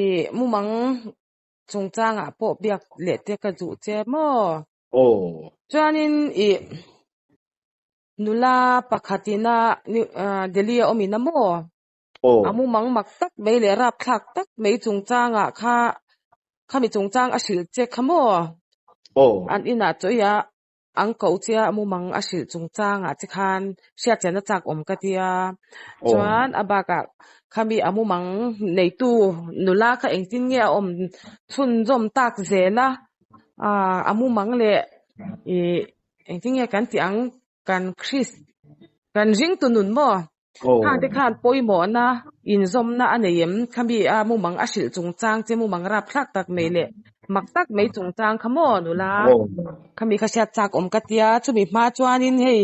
I mumang chungchangah pawh biak leh te ka duh che maw? Aw. Chuanin i nula pakhatina Delhi a awmin a maw? Aw. A mumang mak tak mai leh rapthlak tak mai chungchangah kha khami chungchang a hrilh che kha maw? Aw. An inah chaw i a Ang koh chia mumang a hrilh chungchangah che khan hriatchian a chak awm ka tia. Chuan a bakah khami a mumang neitu nula kha engtin nge a awm chhunzawm tak zel a, a mumang leh ih engtin nge kan tih ang kan Kris kan ringtu nun maw? Khang te khan pawimawhna inzawmna a nei em? Khami a mumang a hrilh chungchang che mumang rapthlak tak mai leh mak tak mai chungchang kha maw nula? Khami kha hriat chak awm ka tia, chumi hma chuanin hei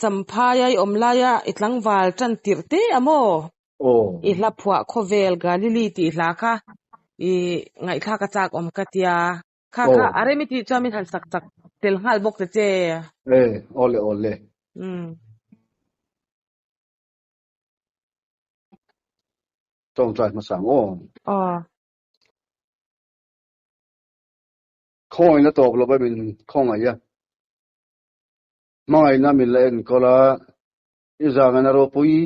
Champhaia i awm laia i tlangval tan tirh te a maw? I hla phuah khawvel Galili tih hla kha i ngaihthlak a chak awm ka tia. Kha kha a rem i tih chuan min han sak chak tel nghal bawk ta che. E, awle awle. Umm. Tawngtai hmasa ang aw. Aw. Khawngaihna tawp lova min khawngaih a. Hmangaihna min la enkawl a, i zangaina ropui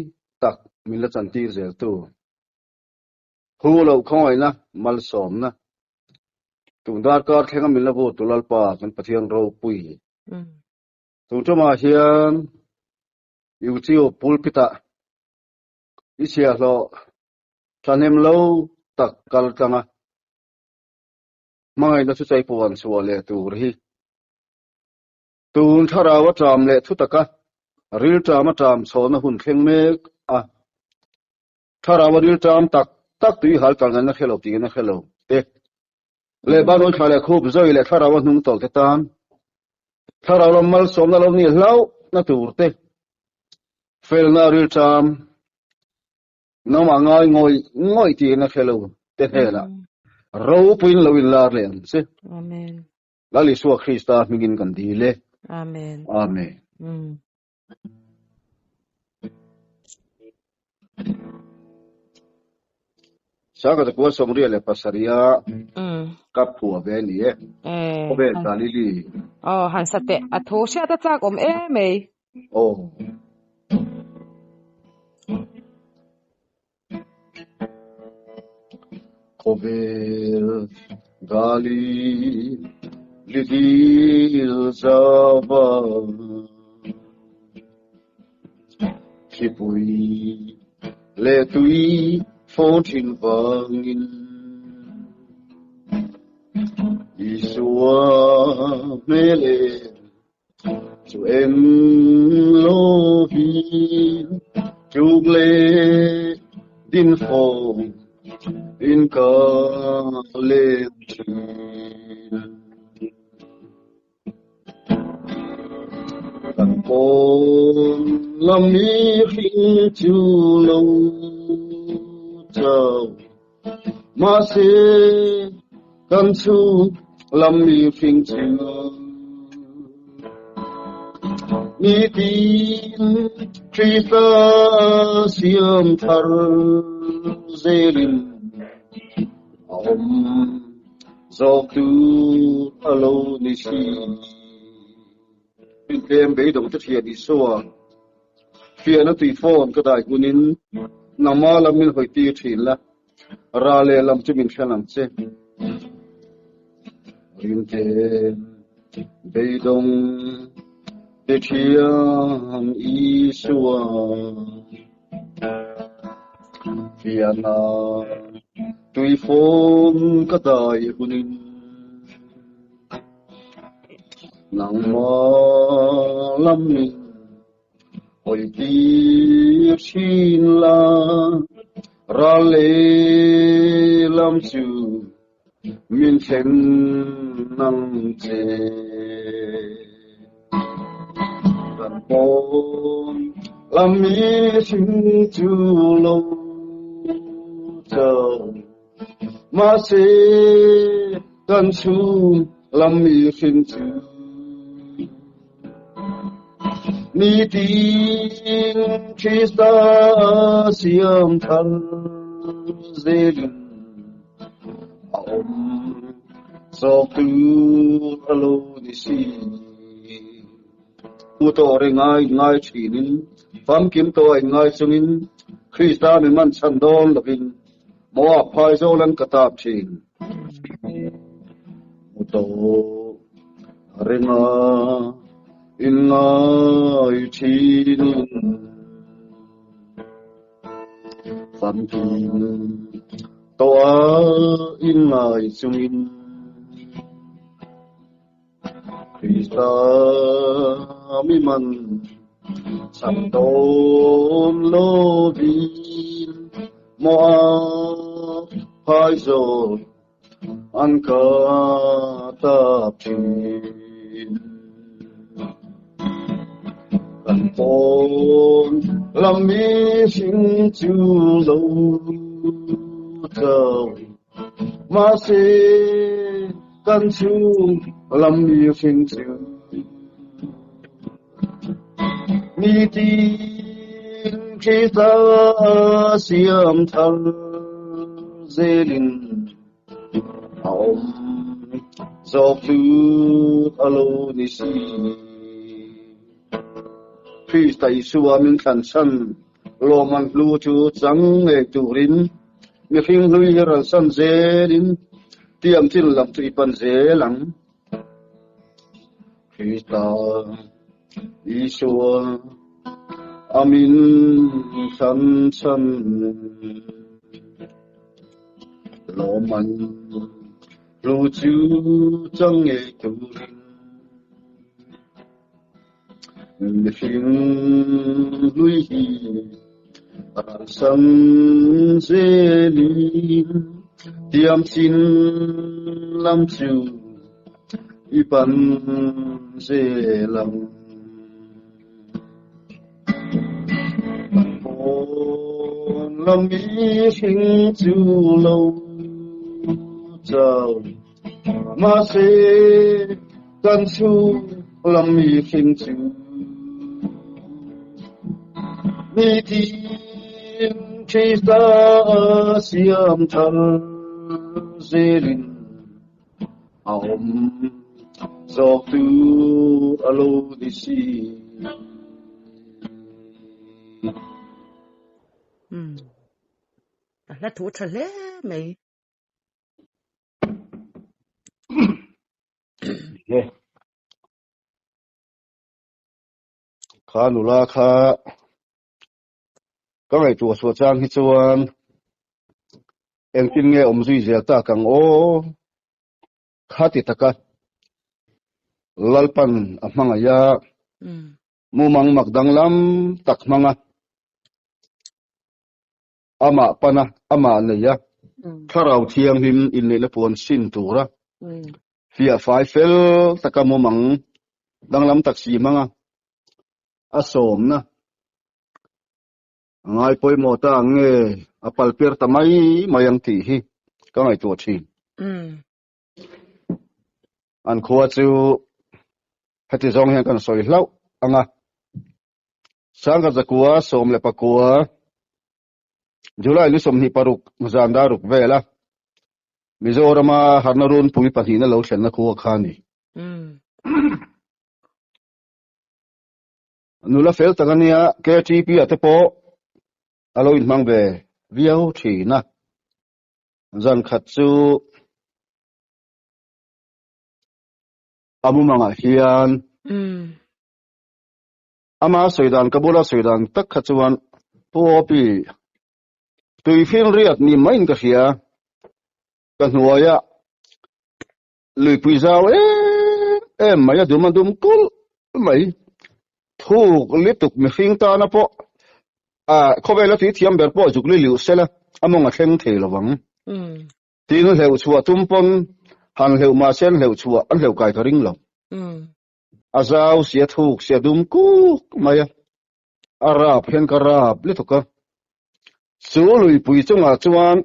tak min la chantir zel tu. Hu loh khawngaihna malsawmna tung darkar thlenga min la vut tu Lalpa kan Pathian ropui. Tung tumah hian YouTube pulpit ah i chhiahhlawh thahnem lo tak kal tlang a, hmangaihna chu chaipuan chhuah leh tur hi tun thlarau a ṭam leh thutaka rilṭam a ṭam chhawlna hun thleng mek a. Thlarau a rilṭam tak tak tui hal kal ngaihna hre lo tih ngaihna hre lo te leh Banawi thla leh khup zawi leh thlarau a hnung tawlh te tan thlarau lam malsawmna lo nih hlauhna tur te felna a rilṭam nangmah ngai ngawih ngawih tih ngaihna hre lo te hnenah ropuiin lo inlar leh ang che. Amen. Lal Isua Krista hmingin kan dil e. Amen. Amen. Sangha te kua sawmriat leh pasarih ka phuah ve a ni e. Khawvel Galili. Aw han sa teh a thu hriat a chak awm em mai. Aw. Khawvel Galili dil zava Thlipui leh tui fawng thin vangin Isua hmel en Chu eng lovin tluk leh din fawm in ka leng thin. Kan pawn lam mihring chu lo chau mahse kan chhung lam mihring chu nitin Krista siam thar zelin a awm zawk tur a lo ni si. Tlem beidawng te thian Isua fiahna tui phone ka dai hunin nangma lam min hawi tir thin la, ra leh lam chu min hriat ang che. Rinte beidawng te thian Isua fiahna tui phone ka dai hunin Nangma lam min hawi tir thin la, ral leh lam chu min thlen nang che. Kan pawn lam mihring chu lo chau Mahse, kan chung lam mihring chu nitin Krista siam thar zelin. Awm zawk tur a lo ni si. Mu tawh reng a inngai thinin, famkim tawh a inngai chungin, Krista mi man chhan dawn lovin Moab phai zawl an ka tap thin. Mu tawh reng a inngai thinin, Famkim tawh a inngai chungin, Krista mi man chhan dawn lovin Moab phaizawl an ka tap thin. Kan pawn lam mihring chu lo chau Mahse, kan chhung lam mihring chu nitin Krista siam thar zelin a awm zawk tur a lo ni si. Krista Isua min thlan chhan lawmman hlu chu chang ngei turin mihring hlui hi ralsan zelin tiam chin lam chu i pan zel ang. Krista Isua a min thlan chhan lawmman hlu chu chang ngei turin Mihring hlui hi ralsam zelin tiam chin lam chu i pan zel ang. Kan pawn lam mihring chu lo chau mahse Kan chhung lam mihring chu nitin Krista siam thar zelin a awm zawk tur a lo ni si. Umm a hla thu tha hle mai. Nge. Kha nula kha ka ngaihtuah chhuah chang hi chuan engtin nge awm zui zel tak ang aw kha ti taka Lalpan a hmangaih a mumang mak danglam tak hmang a Amah pana, amah nei a, Thlarau Thianghlim inneihna puan sin tura fiah fai fel taka mumang danglam tak si hmanga a sawmna a ngai pawimawh ta ang nge a palper ta mai mai ang tih hi ka ngaihtuah thin. An khua chu heti zawng hian kan sawi hlauh ang a. Sangha zakua 19 July ni 26 zan daruk vela Mizorama harna runpui pahnihna lo thlenna khua kha a ni. Nula fel tak a nia, KTP ah te pawh a lo inhmang ve viau thin a. Zan khat chu a mumangah hian Ama sawi dan ka bula sawi dan tak kha chuan Pu Opi tui finriat ni maiin ka hria. Ka hnuaia luipui zau em em mai a dum a dum kulh mai. Thuk lituk mihring tana pawh a khawvela tui thiam ber pawh zuk li liuh sela a mawng a thleng thei lovang. Tin hleuh chhuah tum pawn han hleuh mahse an hleuh chhuah an hleuh kai ka ring lo. A zau si a thuk si a dum kuk mai a, a rap hian ka rap lutuk a. Chu luipui chungah chuan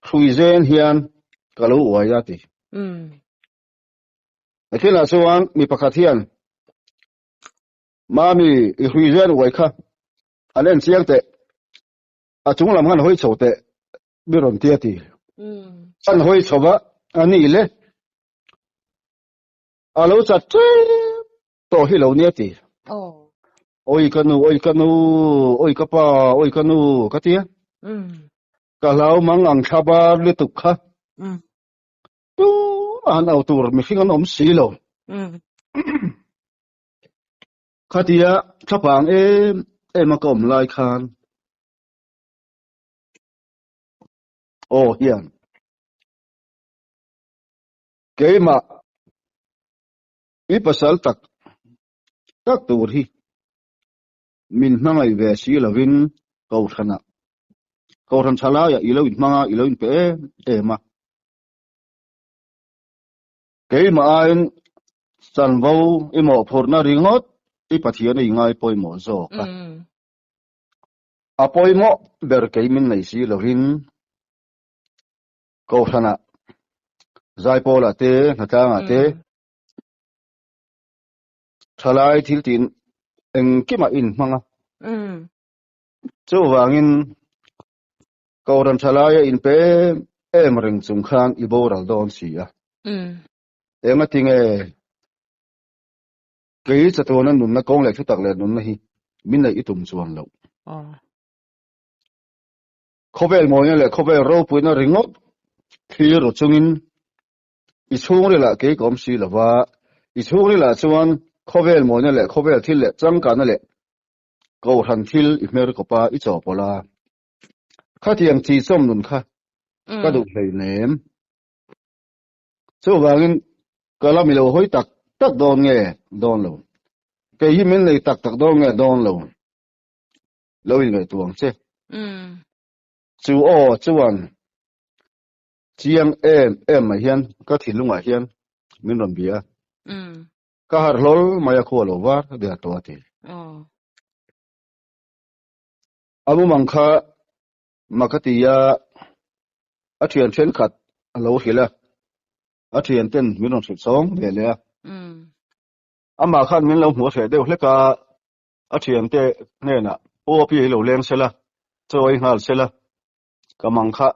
hrui zen hian ka lo uai a ti. Thil ah chuan mi pakhat hian, Mami, i hrui zen uai kha an en chiang teh, a chung lam khan hawi chho teh mi rawn ti a ti. An hawi chho va. A ni le. A lo chat ṭep tawh hi lo nia ti. Oi ka nu, oi ka nu, oi ka pa, oi ka nu ka ti a. Ka hlau mang ang thla bar lutuk kha. Tumah han au tur mihring an awm si lo. Khatia thlapang em em a ka awm lai khan aw hian keimah i pasal tak tak tur hi min hmangaih ve si lovin kohhranah kohhran tha laiah i lo inhmang a, i lo inpe em em a. Keimah aiin chanvo i mawhphurhna ringawt i Pathian a ingai pawimawh zawk a. A pawimawh ber kei min nei si lovin Kohhranah, Zaipawlah te, Hnatlangah te, thalai thil tiin engkimah i inhmang a. Chuvangin Kohhran thalaia inpe em em reng chung khan i boral dawn si a. Engati nge kei chatuana nunna kawng leh thutak leh nunna hi min neih i tum chuan loh. Khawvel mawina leh khawvel ropuina ringawt thlir ru chungin i chhungrilah kei ka awm si lo va, i chhungrilah chuan khawvel mawina leh khawvel thil leh changkanna leh kohhran thil i hmer kawp a, i chawhpawlh a. Khatiang chi chawm nun kha ka duh hleinem. Chuvangin ka la mi lo hawi tak tak dawn nge dawn lo? Kei hi min nei tak tak dawn nge dawn lo? Lo inngaihtuah ang che. Chu aw chuan chiang em em mai hian ka thinlungah hian min rawn bia a. Ka harh hlawl mai a khua lo var der tawh a ti. A mumang kha mak a ti a, a thian thenkhat a lo hrilh a, a thian ten min rawn hrilh chawng ve leh a. Amah khan min lo hmuh a hreh deuh hlek a, a thian te hnenah Pu Api hi lo leng sela, chaw ei nghal sela, ka mang kha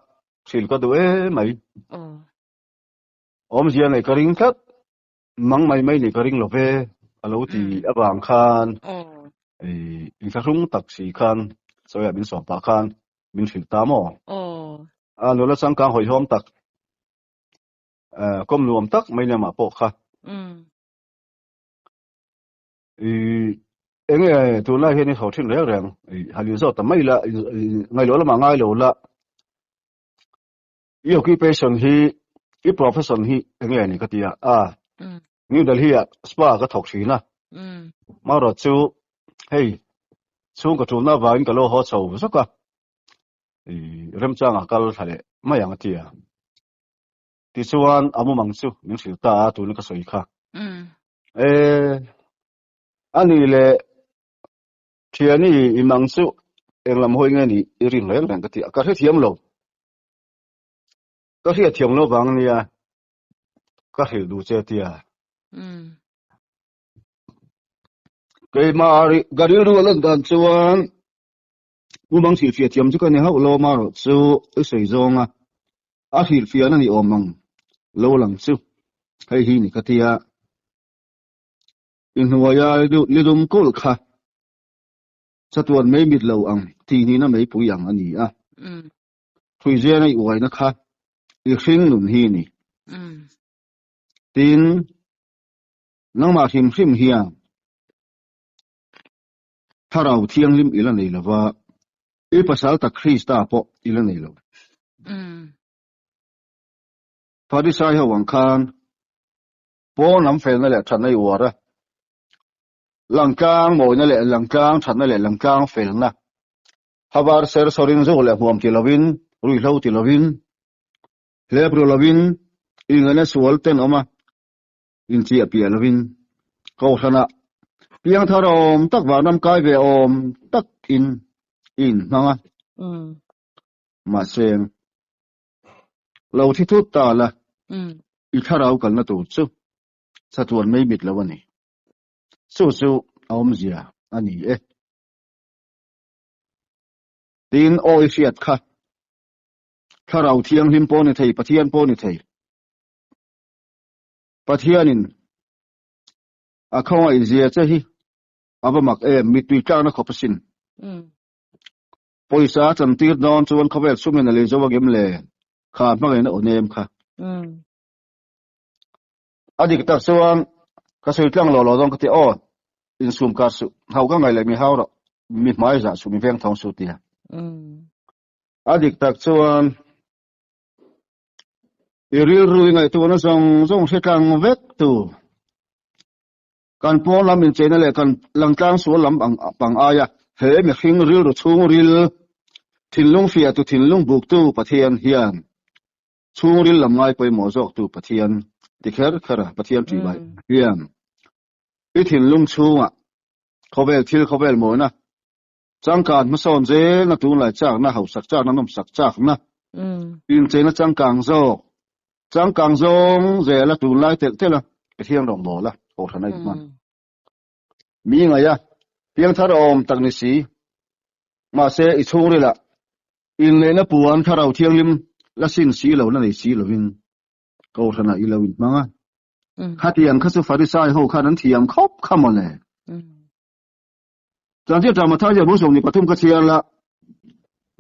hrilh ka duh em mai. Awmzia nei ka ring tlat. Mang mai mai nih ka ring lo ve a lo ti avang khan inthlahrung tak si khan sawiah min sawm pah khan min hrilh ta maw? A nula changkang hawihhawm tak kawm nuam tak mai nia mah pawh kha. Enge tunlai hian i tho thin reng reng han inzawt ta mai la ngailo lamah ngailo la. I occupation hi i profession hi enge ni ka ti a a New Delhi ah spa ka thawk thin a marawt chu hei chhung ka tulna avangin ka lo haw chho zawk a i remchang ah kal thla leh mai ang a ti a tichuan a mumang chu min hrilh ta a tuna ka sawi kha e ani leh thiani i mang chu englam hawi nge ni i rin reng reng ka ti a ka hrethiam lo. Ka hriat thiam lo vang ania ka hrilh duh che tia. Keimah ka rilru a lan dan chuan mumang hrilhfiah thiam chu ka ni hauh lo amarawh chu i sawi zawng a, a hrilhfiahna ni awm ang lo lang chu hei hi ni ka tia. I hnuaia lidum kulh kha chatuan mei mit lo ang tihnihna meipui ang a ni a. Hruiziana i uaina kha i hring nun hi ni. Tin, nangmah hrim hrim hian Thlarau Thianghlim i la nei lo va, i pasal tak Krista pawh i la nei lo. Farisai ho ang khan pawn lam felna leh thatna i uar a, langtlang mawina leh langtlang thatna leh langtlang felna Havar ser sawrin zuk leh hmuam ti lovin, ruihhlo ti lovin, hlep ru lovin, ingaihna sual tenawm a inchiah piah lovin, Kohhranah piangthar awm tak vanram kai ve awm takin i inhmang a. Mahse, lo thi thut ta la, i thlarau kalna tur chu chatuan mei mit lo a ni. Chu chu a awmzia a ni e. Tin, aw i hriat kha. Thlarau Thianghlim pawh ni thei, Pathian pawh ni thei. Pathianin a khawngaih zia che hi a va mak em, mittui tlakna khawp asin. Pawisa a chantir dawn chuan khawvel sumin a lei zo agem le, kha hmangaihna aw nem kha. A dik tak chuan ka sawi tlang lo lo dawn ka ti aw, insum kar suh, hau ka ngaih leh mi hau rawh, mi hmai zah suh, mi veng thawng suh tia. A dik tak chuan i rilru i ngaihtuahna zawng zawng hre tlang vek tu kan pawn lam incheina leh kan langtlang sual lam ang pang aia he mihring rilru chhungril thinlung fiahtu thinlung buktu Pathian hian chhungril lam ngai pawimawh zawktu Pathian ti kher kher a Pathian ṭih bai hian i thinlung chhungah khawvel thil khawvel mawina Changkan hmasawn zelna tunlai chakna, hausak chakna, nawmsak chakna, incheina changkang zawk, changkang zawng zela tunlai telh telh a, Pathian rawngbawla kohhran a inhman. Mi ngaih a, piangthar awm tak ni si, mahse i chhungrilah inneihna puan thlarau thianghlim la sin si lo, la nei si lovin kohhranah i lo inhmang a. Khatiang kha chu Farisai ho khan an thiam khawp kha mawle. Chanchil ṭah Matthai hian Hmuhsawm ni pathum ka chhiar la,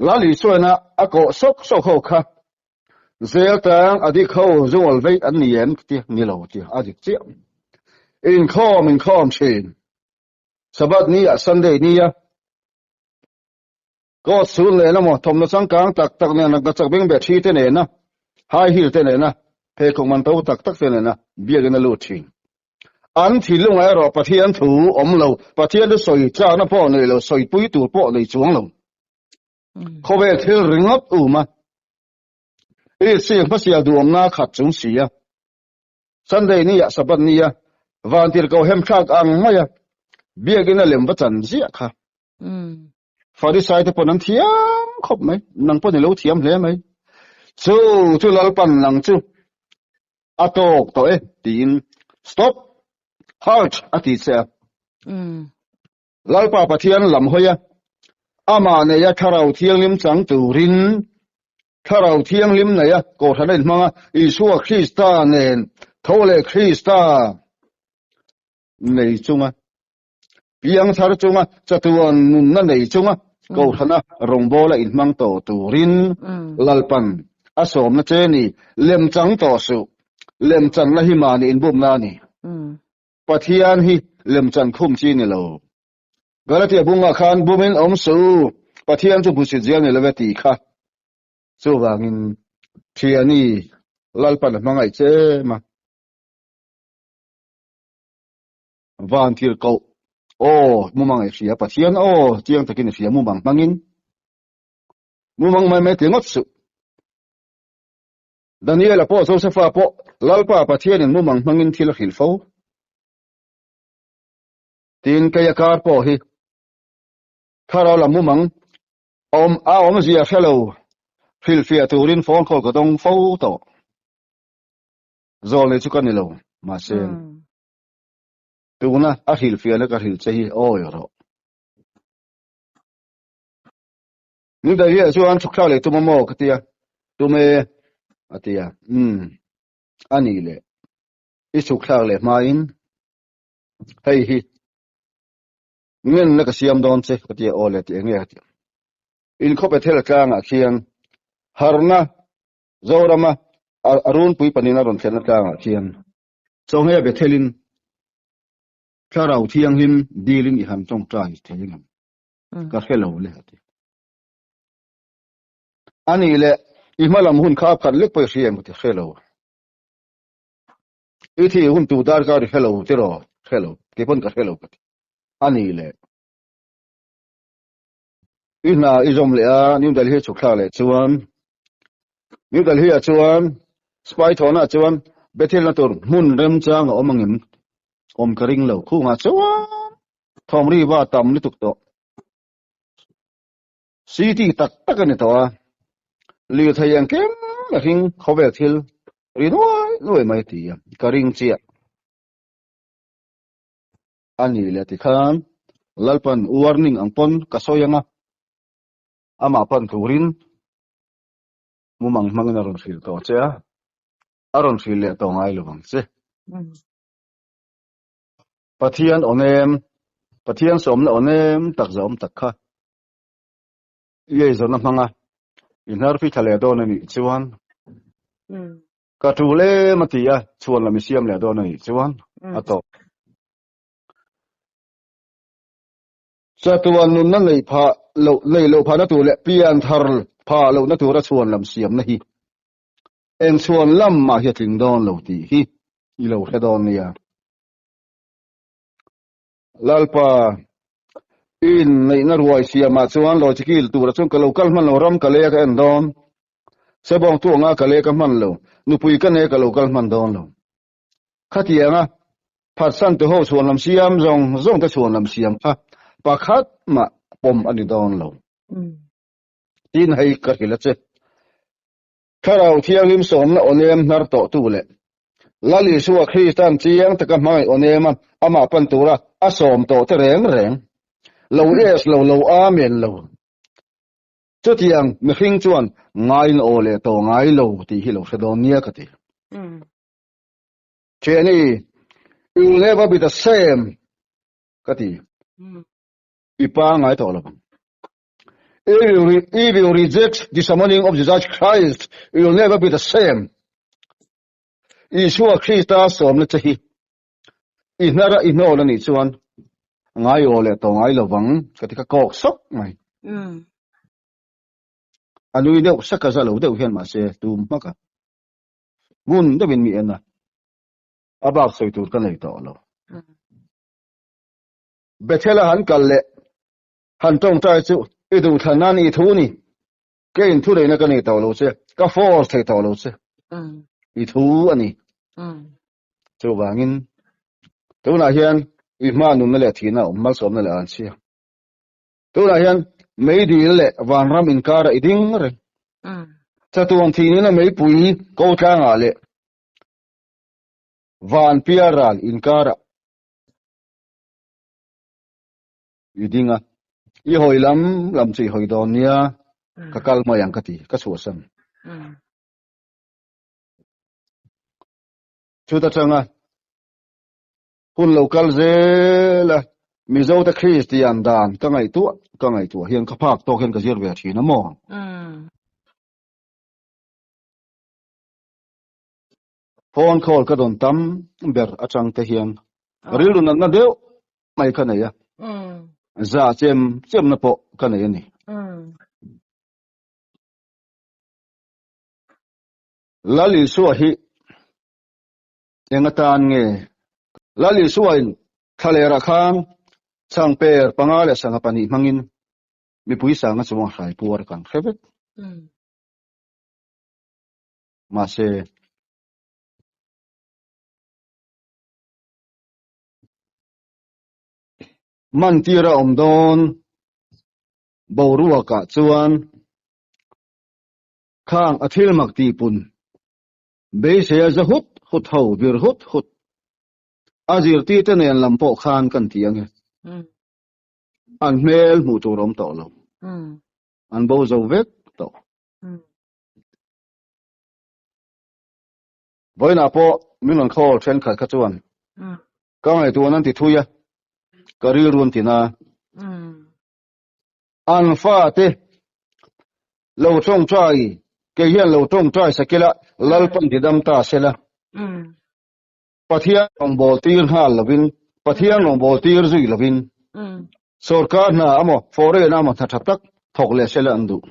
Lal Isuaina a kawh sawk sawk ho kha zel tang a dik ho zungawl vei an ni em ti ni lo ti a dik chiah. Inkhawm inkhawm thin. Sabbath ni ah Sunday ni a coat sul nen emaw thawmhnaw changkang tak tak nen rangkachak bengbeh thi te nena high heel te nena pheikhawk man to tak tak te nena biakin a lut thin. An thinlungah erawh Pathian thu awm lo, Pathian chu sawi chakna pawh nei lo, sawipui tur pawh nei chuang lo. Khawvel thil ringawt um a, i sir hmasial duhawmna khat chung si a, Sunday nia, Sabbath nia, vantirhkoh hemthlak ang maia biakin a lem va chan ziah kha. Farisai te pawn an thiam khawp mai, nang pawn i lo thiam hle mai. Chu chu Lalpan nang chu a tawk tawh e tiin stop halt a ti che a. Lalpa Pathian lam hawi a, amah neia Thlarau Thianghlim chang turin Thlarau Thianghlim neia Kohhran a inhmang a, Isua Krista nen tho leh Krista nei chunga piangthar chunga chatuan nunna nei chunga Kohhrana rawngbawla inhmang tawh turin Lalpan a sawmna che ni, lemchang tawh suh, lemchanna hi mahni inbumna a ni. Pathian hi lemchan khum chi ni lo. Galatia bungah khan bumin awm suh u, Pathian chu hmusit zel ni lo e tih kha. Chuvangin Thiani Lalpan a hmangaih che em a. Van thil koh aw mumang i hria Pathian aw chiang takin i hria mumang hmangin mumang mai mai ti ngawt suh. Daniela pawh Josepha pawh Lalpa Pathianin mumang hmangin thil a hrilh fo. Tin keia kar pawh hi thlarau lam mumang awm a awmzia hrelo hrilhfiah turin phone call ka dawng fo tawh. Zawl nei chu ka ni lo mahse Tuna a hrilhfiahna ka hrilh che hi awi rawh. Ni daih chuan chhuk thlak leh tum a maw ka tia. Tum e a tia. Umm a nih leh i chhuk thlak leh hmain hei hi ngenna ka siam dawn che ka tia aw le ti enge a tia. Inkhawpe thel tlangah khian harna Zorama a runpui panin a rawn thlenna tlangah khian Chawnghei a Bethelin Thlarau Thianghlim dilin i han tawngtai thei ang em? Ka hre lo le a ti. A nih leh i hma lam hun kha a phat lek pawh i hria em ka ti hre lo. I thih hun tur darkar i hre lo tiraw? Hre lo, kei pawn ka hre lo ka ti. A nih leh i hna i zawm leh a, New Delhi chhuk thlak leh chuan New Delhi ah chuan spy thawhna ah chuan Bethel na tur hmun remchang a awm angem awm ka ring lo khungah chuan thawm ri va tam lutuk tawh city tak tak a ni tawh a lirthei engkim a hring khawvel thil ri nuai nuai mai ti a ka ring chiah a ni leh tikhan Lalpan warning ang pawn ka sawi anga amah pan turin mumang hmangin a rawn hrilh tawh che a, a rawn hrilh leh tawh ngai lo ang che. Pathian aw nem, Pathian sawmna aw nem tak zawm tak kha i eizawnna hmanga i hnarfi thla leh dawn a nih chuan ka tul em a ti a, chhuan lam i siam leh dawn a nih chuan a tawp. Chatuan nunna nei phah loh nei loh phahna tur leh pian thar phah lohna tura chhuan lam siamna hi eng chhuan lam mah hi a tling dawn lo tih hi i lo hre dawn nia. Lalpa, i inneihna ruai siamah chuan lawi chikil tura chuan ka lo kal hman lo, ram ka lei a ka en dawn. Sebawng tu anga ka lei ka hman lo, nupui ka nei a ka lo kal hman dawn lo. Khatianga phatsan tu ho chhuan lam siam zawng zawng te chhuan lam siam kha pakhat mah pawm a ni dawn lo. Tin hei ka hrilh a che. Thlarau Thianghlim sawmna aw nem hnar tawh tu leh Lal Isua Kristan chiang taka hmangaih aw nema amah pan tura a sawm tawh te reng reng. Lo es lo lo amen lo. Chutiang mihring chuan ngain aw leh tawh ngai lo tih hi lo hre dawn nia ka ti. Thiani, you will never be the same ka ti. I pa ngai tawh lo ang. If you, re, if you reject the summoning of Jesus Christ, you will never be the same. Isua Krista sawmna che hi i hnara i hnawl a nih chuan ngai aw leh tawh ngai lovang ka ti ka kawk sawk mai. A nui deuh sak a za lo deuh hian mahse tum hmak a. Ngun deuhin mi en a. A bak sawi tur ka nei tawh lo. Bethel a han kal leh han tawngtai chu i duhthlan nan i thu ni. Ke in thu neihna ka nei tawh lo che, ka force thei tawh lo che. I thu a ni. Chuvangin tunah hian i hma nunna leh thihna a awm, malsawmna leh an chhia. Tunah hian meidil leh vanram inkara i ding reng. Chatuan thihnina meipui ko tlangah leh van pialral inkara i ding a. I hawi lam lam chu i hawi dawn nia, ka kal mai ang ka ti, ka chhuahsan. Chuta tanga Hun lo kal zel a, Mizote Kristian dan ka ngaihtuah ka ngaihtuah hian ka phak tawk hian ka zir ve thin a maw? Phone call ka dawn tam ber atang te hian rilru natna deuh mai ka nei a, za chem chemna pawh ka nei a ni. Lal Isua hi Eng atan nge? Lal Isuain thlalerah khan changper panga leh sangha pahnih hmangin mipui sanga chunga hrai puar kan hre vek. Mahse, mantira awm dawn boruakah chuan khang a thil mak tihpun Beisei a za hut hut ho vir hut hut. A zirtirte nen lam pawh khan kan ti ange. An hmel hmuh tur awm tawh lo. An bo zo vek tawh. Vawiinah pawh min rawn call thenkhat kha chuan ka ngaihtuahna an ti thui a, ka rilru an ti na. An fate lo tawngtai, kei hian lo tawngtai sakila Lalpan ti dam ta sela. Pathian rawngbâwl tir nghal lovin, Pathian rawngbâwl tir zui lovin, sorkar hna emaw, foreign emaw hna tha tak thawk leh sela an duh.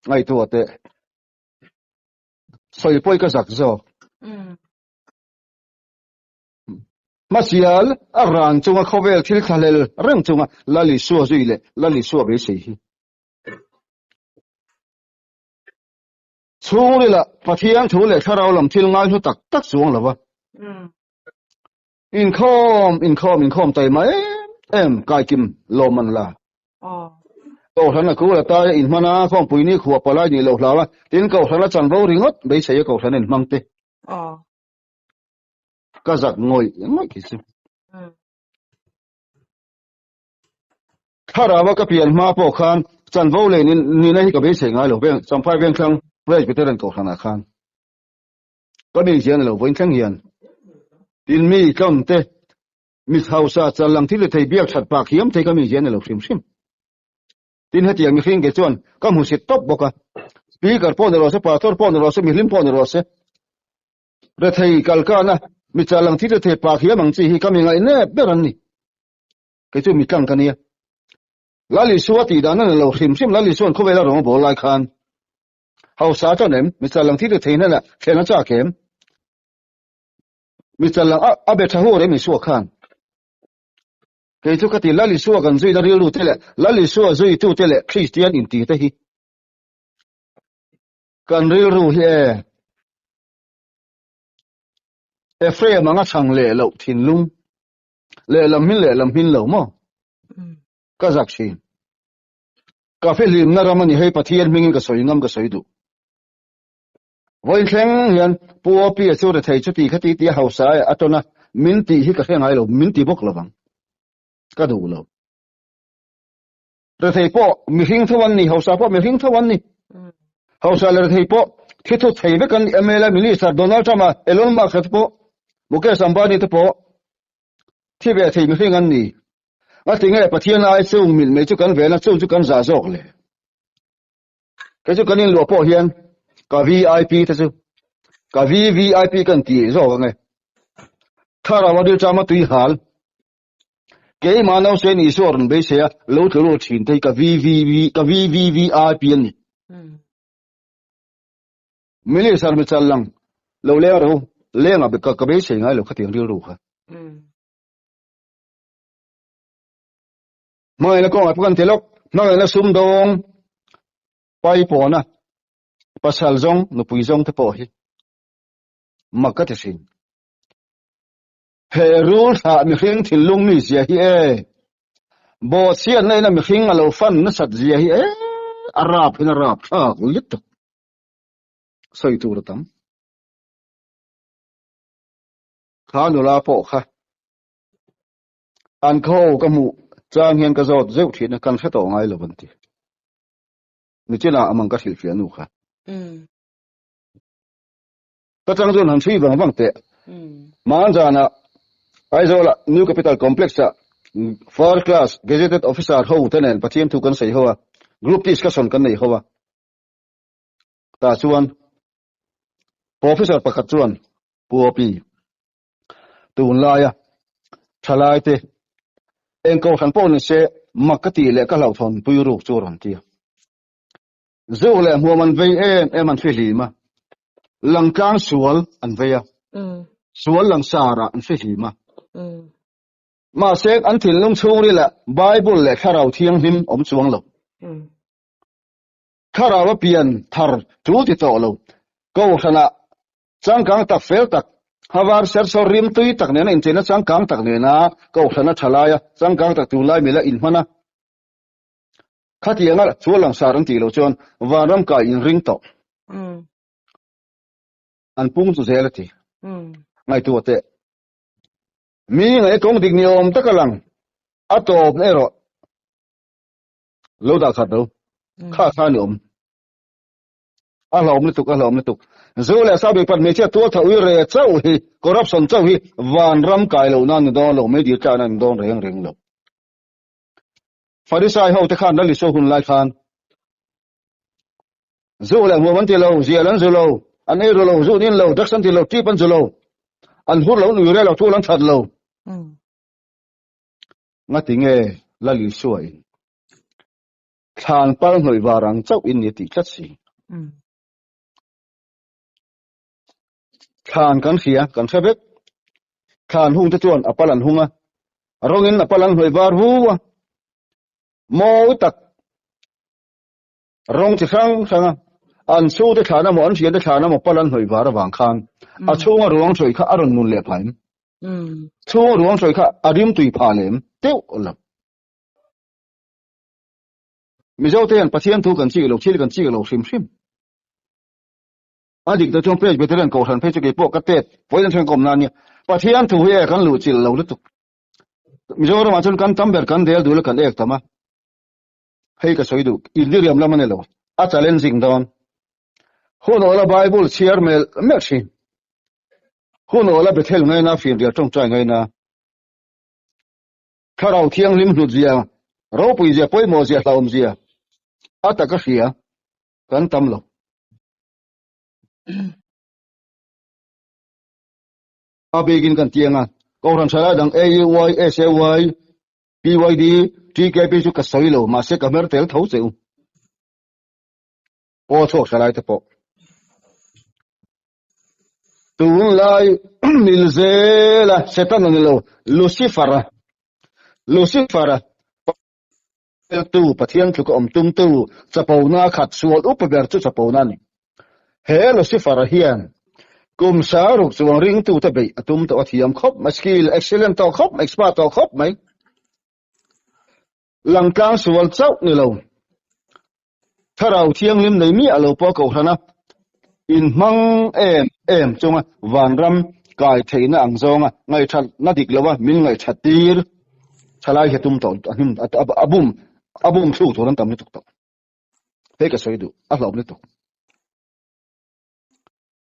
Ngaihtuah teh. Sawi pawi ka zak zawk. Hmasial a ran chunga khawvel thil thlahlel reng chunga Lal Isua zui leh Lal Isua beisei hi. Chhungrila Pathian thu leh thlarau lam thil ngaihlu tak tak chuang lo va. Inkhawm, inkhawm, inkhawm tai mai em em kaikim lawm an la. Kohhran a kul a tai a inhman a, khawmpui ni khuah palai nih loh hlau a, tin kohhran a chanvo ringawt beisei a kohhran a inhmang te. Ka zak ngawih ngawih khi chu. Thlarau a ka pian hma pawh khan chanvo leh nihna hi ka beisei ngai lo veng Champhai Vengthlang Presbyterian Kohhranah khan ka mi hian a lo vawiin thleng hian. Tin mi tlawm te, mi hausa chal lang thil thei biak that pak hiam thei ka mi hian a lo hrim hrim. Tin hetiang mihring ke chuan ka hmusit tawp bawk a. Speaker pawh ni rawh se, pastor pawh ni rawh se, mihlim pawh ni rawh se. Rethei kalkana mi chal lang thil thei pak hiam ang chi hi ka mi ngaih nep ber an ni. Kei chu mi tlang ka nia. Lal Isua tih dan a ni lo hrim hrim Lal Isua'n khawvela rawng a bawl lai khan hausa chuan em mi chal lang thil thei hnenah thlen a chak em? Mi chal lang a be tha hu rem Isua khan. Kei chu ka ti Lal Isua kan zuina rilru te leh Lal Isua zuitu te leh Kristian inti te hi kan rilru hi e Ephraim anga chhang leh loh thinlung lehlam hin lehlam hin lo maw ka zak thin. Ka fihlimna ram a ni hei Pathian hmingin ka sawi ngam ka sawi duh. Vawiin thleng hian Pu Opi-a chu rethei chuti khati tia hausa a tawn a, min tih hi ka hre ngai lo, min ti bawk lovang. Ka duh lo. Rethei pawh mihring tho an ni, hausa pawh mihring tho an ni. Hausa leh rethei pawh thi thut thei vek an ni. MLA Minister Donald Trump-a, Elon Musk-a te pawh, Mukesh Ambani te pawh thi ve thei mihring an ni. Ngatinge Pathian ai chung milh mai chu kan vena chung chu kan zah zawk le. Kei chu kan inluah pawh hian ka VIP te chu ka VVIP kan ti zawk ange. Thlarau a rilṭama tui hal. Keimah nausen Isua rawn beisei a lo tlu ru thin te hi ka VVV ka VVVIP an ni. Minister mi chal lang lo leng ro leng a ka beisei ngai lo khatiang rilru kha. Hmangaihna kawngah pawh kan ti lawk, hmangaihna sumdawng pai pawna pasal zawng nupui zawng te pawh hi mak ka ti thin. He rul thlah mihring thinlung mi zia hi e, bawhchhiatna ina mihring a lo fan nasat zia hi e, a rap hin a rap thlak lutuk. Sawi tur a tam. Kha nula pawh kha An khaw ka hmuh chang hian ka zawt zeuh thin a, kan hre tawh ngai lo an ti. Nichinah amang ka hrilhfiah nu kha. Ka chang chuan han hrui vang vang teh. Manzana Aizawla New Capital Complex-ah First Class Gazetted Officer ho te nen Pathian thu kan sawi ho a, group discussion kan nei ho a. Tah chuan Officer pakhat chuan Pu Opi, Tunlaia thalaite eng kohhran pawh ni se mak ka tih leh ka hlauhthawn pui ruk chu a rawn ti a. Zuk leh hmuam an vei em em an fihlim a, langtlang sual an vei a, sual langsarah an fihlim a. Mahse an thinlung chhungrilah Bible leh Thlarau Thianghlim awm chuang lo. Thlarau a pian thar tul ti tawh lo. Kohhranah Changkang tak fel tak, havar sersawr rim tui tak nena incheina changkang tak nena kohhrana tha laia changkang tak tur lai mila inhman a, khatianga chu langsar an tih loh chuan vanram kai inring tawh an pung chu zel a ti. Ngaihtuah teh. Mi ngaih kawng dik ni awm taka lang a tawpna erawh lo dah khat lo kha kha ni awm. A hlawm lutuk, a hlawm lutuk. Zu leh sa bik pat hmeichhia tual tha ui re chauh hi, corruption chauh hi vanram kai loh nan ni dawn lo, meidil tlak nan ni dawn reng reng lo. Farisai ho te khan Lal Isua hun lai khan zu leh hmuam an ti lo, zial an zu lo, an ei ru lo, zu an in lo, drugs an ti lo, tip an zu lo, an hur lo, an ui re lo, thul an that lo. Ngati nge Lal Isua in Thlan pal hnawih var ang chauh in ni a tih tlat si. Thlan kan hria, kan hre vek. Thlan hung te chuan a pal an hung a, a rawngin a pal an hnawih var vu a. Mawi tak rawng chi hrang hrang a, an chhungte thlan emaw an thiante thlan emaw pal an hnawih var avang khan a chhunga ruang hruai kha a rawn nun leh phah em? Chhunga ruang hruai kha a rimtui phah lem teuh lo. Mizo te hian Pathian thu kan chik lo, thil kan chik lo hrim hrim. A dik te chuan Presbyterian Kohhran phei chu kei pawh ka tet vawiin atang ka awm na ania. Pathian thu hi e kan luh chilh lo lutuk. Mizoramah chuan kan tam ber kan del dul a kan ek tam a. Hei ka sawi duh, indiriam lam a ni lo. A challenging dawn. Hun awla Bible chhiar melh melh thin. Hun awla Bethel ngaina fianrial tawngtai ngaina. Thlarau Thianghlim hlutzia, ropuizia, pawimawhzia, hlauhawmzia a taka hria kan tam lo. A bikin kan tiang a, Kohhran Thalai dang AUY, SAY, PYD, TKP chu ka sawi lo, mahse ka hmer tel tho che u. Paw chhuak thalai te pawh. Tunlai mil zela Satan a ni lo, Lucifer-a, Lucifer-a, tu Pathian tluka awm tumtu chapona khat sual upa ber chu chapona a ni. He Lucifer-a hian kum saruk chuang ringtute beih a tum tawh a thiam khawp mai, skill excellent tawh khawp mai, expert tawh khawp mai. Langtlang sual chauh ni lo. Thlarau Thianghlim nei miah lo pawh Kohhrana inhmang em em chunga vanram kai theihna ang zawnga ngaihthatna dik loa min ngaihthat tir thalai hi a tum tawh a hnim a bum a bum thluk tur an tam lutuk tawh. Hei ka sawi duh a hlauhawm lutuk.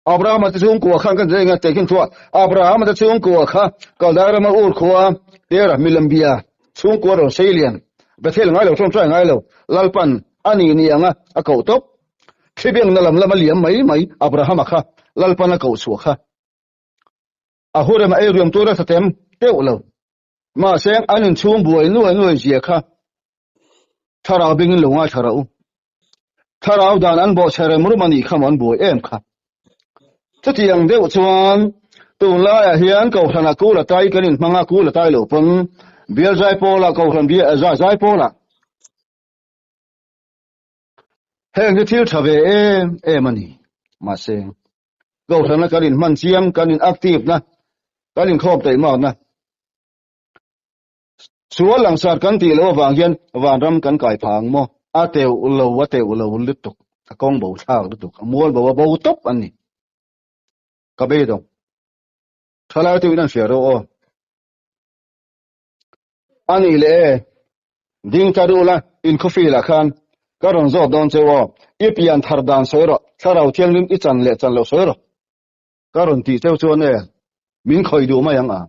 Abrahama te chhungkua khan kan zenga tehkhin thua Abrahama te chhungkua kha Kaldai rama Ur khua Tera Milambia chhungkua rawn sei lian Bethel ngai lo tawngtai ngai lo Lalpan a ni ni anga a koh tawp Thlibengna lam lama liam mai mai Abrahama kha Lalpan a koh chhuah kha a hurema ei riam tura thatem teuh lo mahse an inchhung buai nuai nuai zia kha thlarau bingin lo ngaithla rawh u. Thlarau dan an bawhchhe rem rum a nih kha maw an buai em kha. Chutiang deuh chuan tunlaiah hian Kohhranah kul a tai kan inhmang a, kul a tai lo pawn bial zai pawlah Kohhran bial zai zai pawlah heng hi thil tha ve em em a ni. Mahse Kohhrana kan inhman chiam, kan in active na, kan inkhawm taihmakna Sual langsar kan tih loh avang hian vanram kan kai phah ang maw? A teuh lo, a teuh lo lutuk, a kawng bo thlak lutuk, a mual bo a bo tawp an ni. Ka beidawng. Thalai tuin an hria rawh aw. A nih leh e, ding ta duh la, in khawfilah khan ka rawn zawt dawn cheu aw. I pian thar dan sawi rawh, Thlarau Thianghlim i chan leh chan loh sawi rawh. Ka rawn tih cheu chuan e, min khawih duh mai ang a.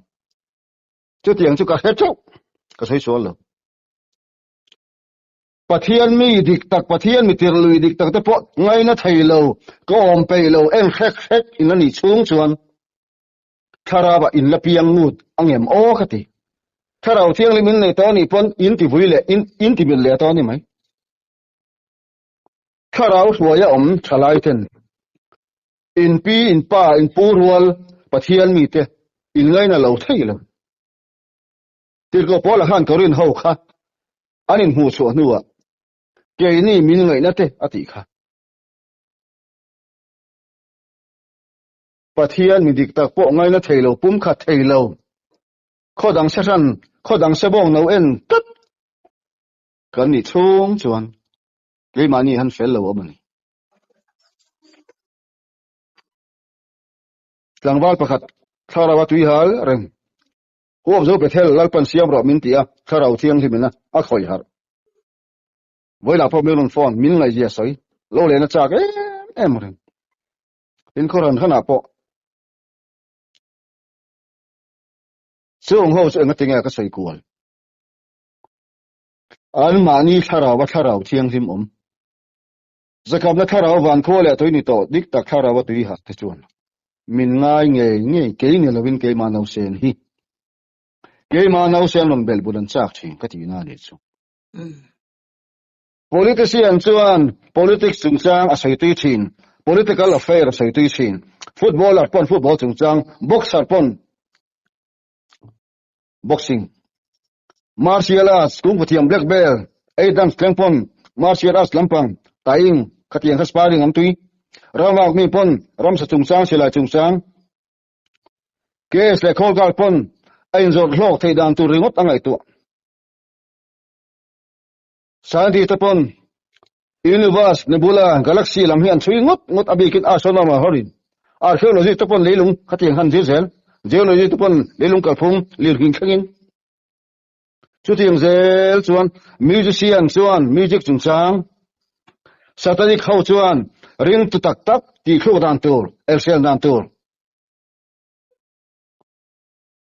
Chutiang chu ka hre teuh, ka sawi sual lo. Pathian mi dik tak, Pathian mi tirh lui dik tak te pawh ngaina thei lo, ka awm peih lo, en hrek hrek in a nih chhung chuan Thlarau ah in la piang ngut a ngem aw ka ti. Thlarau Thianghlim in nei tawh a nih pawn in ti vui leh in in ti mil leh tawh a ni mai. Thlarau hruai a awm thalai ten In pi, in pa, in pu rual Pathian mite in ngaina lo thei lo. Tirhkoh Paula khan Korin ho kha an inhmuh chhuah hnuah keini min ngaihna te a tih kha. Pathian mi dik tak pawh ngaina thei lo, pum khat thei lo, khaw dang se hran, khaw dang se bawng no en tlat kan nih chhung chuan keimahni han fel lo awm a ni. Tlangval pakhat thlarau a tui hal reng. Huap zo Bethel Lalpan siam rawh min ti a, thlarau thianghlim in a khawih harh. Vawilah pawh min rawn phone, min ngaihzia sawi lo lehna chak em em reng. Tin khaw ran hranah pawh chung ho chu enga tinge ka sawi kual. Anmahni thlarau a thlarau thianghlim awm. Zakapna thlarau van khua leh tui ni tawh dik tak thlarau a tui hak te chuan min ngai ngei ngei kei ni lovin keimah nausen hi keimah nausen rawn belh bul an chak thin ka tihna a nih chu. Politician chuan politics chungchang a sawi tui thin, political affair a sawi tui thin, footballer pawn football chungchang, boxer pawn boxing, martial arts, kung fu thiam black belt, ei dance thleng pawn martial arts lampang, taing, khatiang kha sparring an tui, ramvak mi pawn ramsa chungchang silai chungchang, case leh khawl guard pawn a inzawrh hlawk theih dan tur ringawt a ngaihtuah. Scientist te pawn universe, nebula, galaxy lam hi an chhui ngawt ngawt a bikin astronomer horin archaeology te pawn leilung khatiang han zir zel, geology te pawn leilung kalphung lirnghing thlengin. Chutiang zel chuan musician chuan music chungchang, satanic ho chuan ringtu tak tak tihthluk dan tur, elhrial dan tur.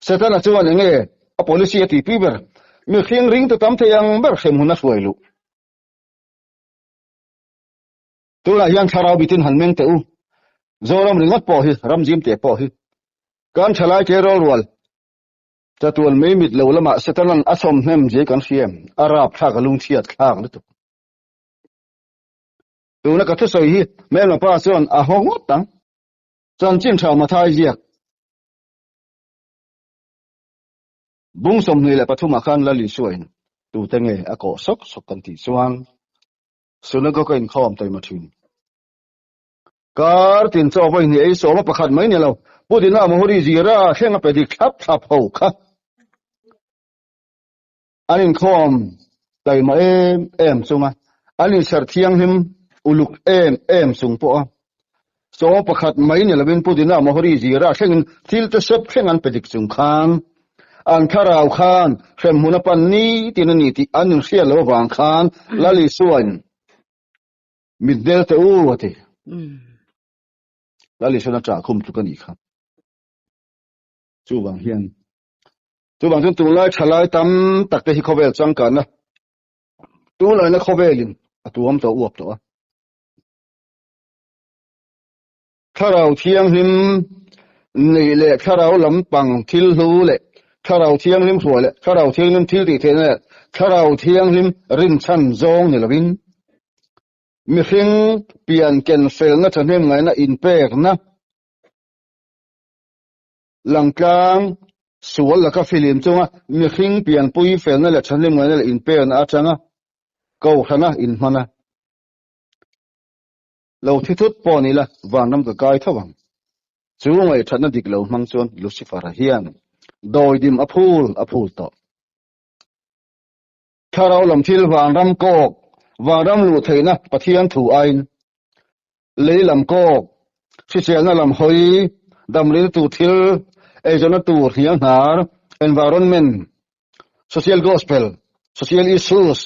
Setana chuan enge a policy a tihpui ber? Mihring ringtu tam thei ang ber hremhmun a hruai luh. Tunah hian thlarau bitin han meng teh u. Zoram ringawt pawh hi, ramzim teh pawh hi. Kan thalai ke rawlrual chatuan mei mit lo lamah Setanan a sawm hnem zia kan hria em? A rapthlak, a lungchhiat thlak lutuk. Tuna ka thusawi hi hmelma pa chuan a haw ngawt ang. Chanchin tha Mathai ziak. Bung 23 ah khan Lal Isuain tute nge a kawh sawk sawk kan tih chuan Synagogue a inkhawm taima thin. Kar tin chaw vawi hnih ei sawma pakhat mai ni lo, Pu Dina Mahuri zira thleng a pe dik thlap thlap ho kha an inkhawm taima em em chunga an inserh thianghlim uluk em em chung pawh a sawma pakhat mai ni lovin Pu Dina Mahuri zira thlengin thil te sep thleng an pe dik chung khan an thlarau khan hremhmun a pan nitin a ni tih an inhriat loh avang khan Lal Isuain Mitdel teh u a ti. Lal Isuain a ṭah khum tluk a nih kha. Chuvang hian chuvang chuan tunlai thalai tam tak te hi khawvel changkanna tunlaina khawvelin a tuam tawh uap tawh a. Thlarau thianghlim neih leh thlarau lampang thil hlu leh thlarau thianghlim hruai leh thlarau thianghlim thil tih theihna leh thlarau thianghlim rinchhan zawng ni lovin mihring pian ken felna thahnem ngaihna inpekna Langtlang sual laka filim chunga mihring pianpui felna leh thahnem ngaihna leh inpekna atanga kohhrana inhman a. Lo thi thut pawh ni la, vanram ka kai tho ang. Chu ngaihthatna dik lo hmang chuan Lucifer-a hian dawidim a phul a phul tawh. Thlarau lam thil vanram kawk, vanram luh theihna Pathian thu aiin lei lam kawk, hriselna lam hawi, damril tur thil, eizawnna tur hnial hnar, environment, social gospel, social issues,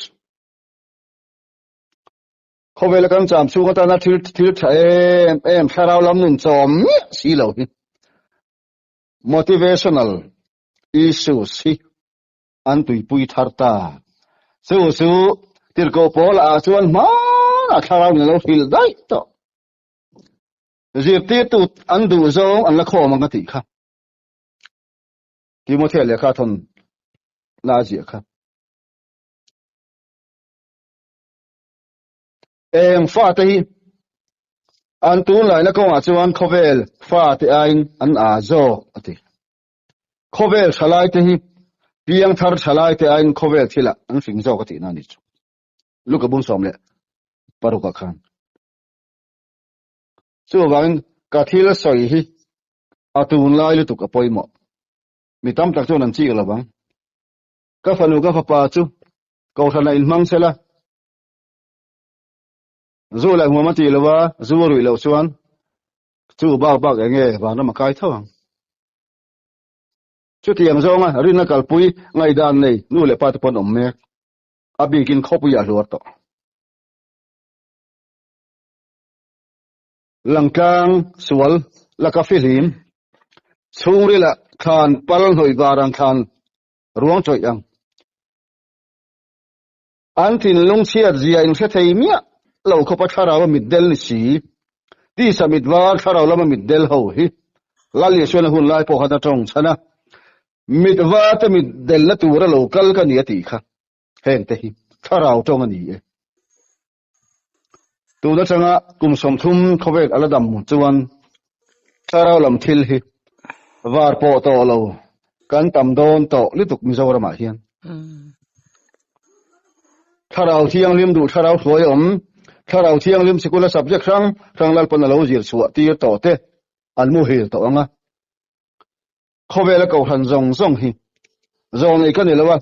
Khawvela kan cham chhung atana thil thil tha em em thlarau lam nun chawm miah si lo hi motivational issues hi an tuipui thar ta. Chu chu tirhkoh pawl ah chuan hmanah thlarau in a lo hrilh daih tawh. Zirtirtu an duh zawng an la khawm ang a tih kha. Timothea lehkha thawn na a ziah kha. Eng fate hi an tunlaina kawngah chuan khawvel fate aiin an â zawk a ti. Khawvel thalaite hi piangthar thalaite aiin khawvel thilah an hring zawk a tihna a ni chu. Luka bung 16 ah khan. Chuvangin ka thil sawi hi a tunlai lutuk a pawimawh. Mi tam tak chuan an chik lo vang. Ka fanu ka fapa chu Kohhran a inhmang sel a, zu leh hmuam a tih lo a, zu a ruih loh chuan chu bak bak eng nge vanram a kai tho ang. Chutiang zawnga rinna kalpui ngaihdan nei nu leh pa te pawn awm mek, a bikin khawpui a hluar tawh. Langtlang sual laka fihlim, chhungrila thlan pal hnawih var ang thlan ruang chawih ang. An thinlung chhiat zia in hre thei miah lo khawpa thlarau a mitdel ni si. Tisa mit var thlarau lama mitdel ho hi Lal Isuan a hun lai pawh khan a tawng chhan a, mit var te mitdelna tura lo kal ka ni a tih kha heng te hi thlarau tawng a ni e. Tun atanga kum 30 khawvel a la dam chuan thlarau lam thil hi var pawh tawh lo kan tam dawn tawh lutuk Mizoramah hian. Thlarau thianghlim duh thlarau hruai awm, thlarau thianghlim sikula subject hrang hrang Lalpan a lo zir chhuah tir tawh te an muhil tawh ang a. Khawvela kohhran zawng zawng hi zawng nei ka ni lo a.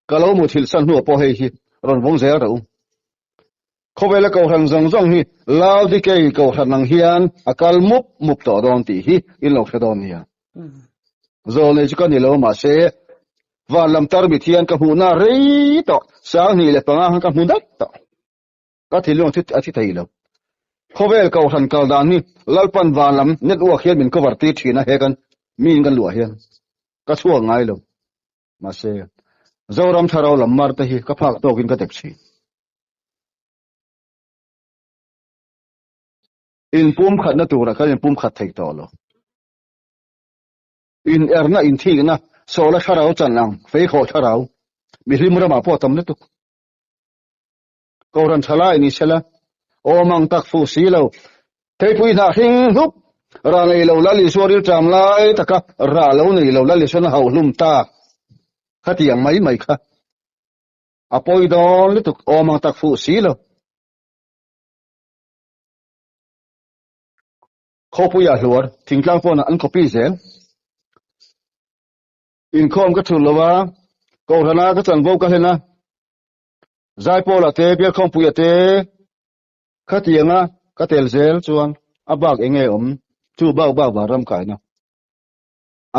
Ka lo muthilh san hnuah pawh hei hi rawn vawng zel reuh. Khawvela kohhran zawng zawng hi Laodikei kohhran ang hian a kal mup mup tawh dawn tih hi in lo hre dawn nia. Zawlnei chu ka ni lo mahse van lam tarmit hian ka hmuhna rei tawh 2005 khan ka hmu daih tawh. Ka thinlung a thi thei lo. Khawvel kohhran kal dan hi Lalpan van lam network hian min cover tir thin a he kan mi in kan luah hian. Ka chhuak ngai lo. Mahse, Zoram thlarau lam mar te hi ka phak tawkin ka dep thin. Inpumkhatna turah kan inpumkhat thei tawh lo. In erna, inthikna, sawla thlarau chan ang, feikhawh thlarau, mihlim ramah pawh tam lutuk. Kohhran thalai ni sela, awm ang tak fuh si lo. Theipui hnah hring hlup, rah nei lo Lal Isua rilṭam lai taka rah lo nei lo Lal Isuan a hauh hlum tak kha ti ang mai mai kha. A pawi dawn lutuk, awm ang tak fuh si lo. Khawpuia hluar, thingtlang pawnah an copy zel. Inkhawm ka thulh lo a, Kohhrana ka chanvo ka hlen a, Zaipawla te, Bialkhawmpuia te khatianga ka tel zel chuan a bak eng nge awm chu bak bak vanram kaina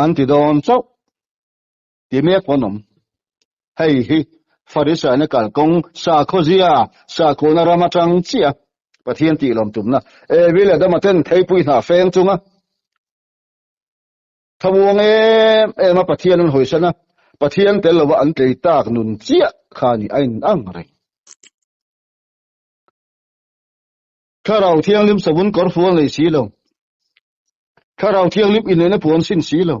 an ti dawn chauh ti mek pawn awm. Hei hi Farisaina kalkawng sakhawzia sakhawlna ram atang chiah Pathian tih lawm tumna Evi leh Adama ten theipui hnah feng chunga Thlamuang em em a Pathian an hawisan a, Pathian tel lova an tlei tak nun chiah kha ni a in ang reng. Thlarau Thianghlim savun kawr fual nei si lo, Thlarau Thianghlim inneihna puan sin si lo,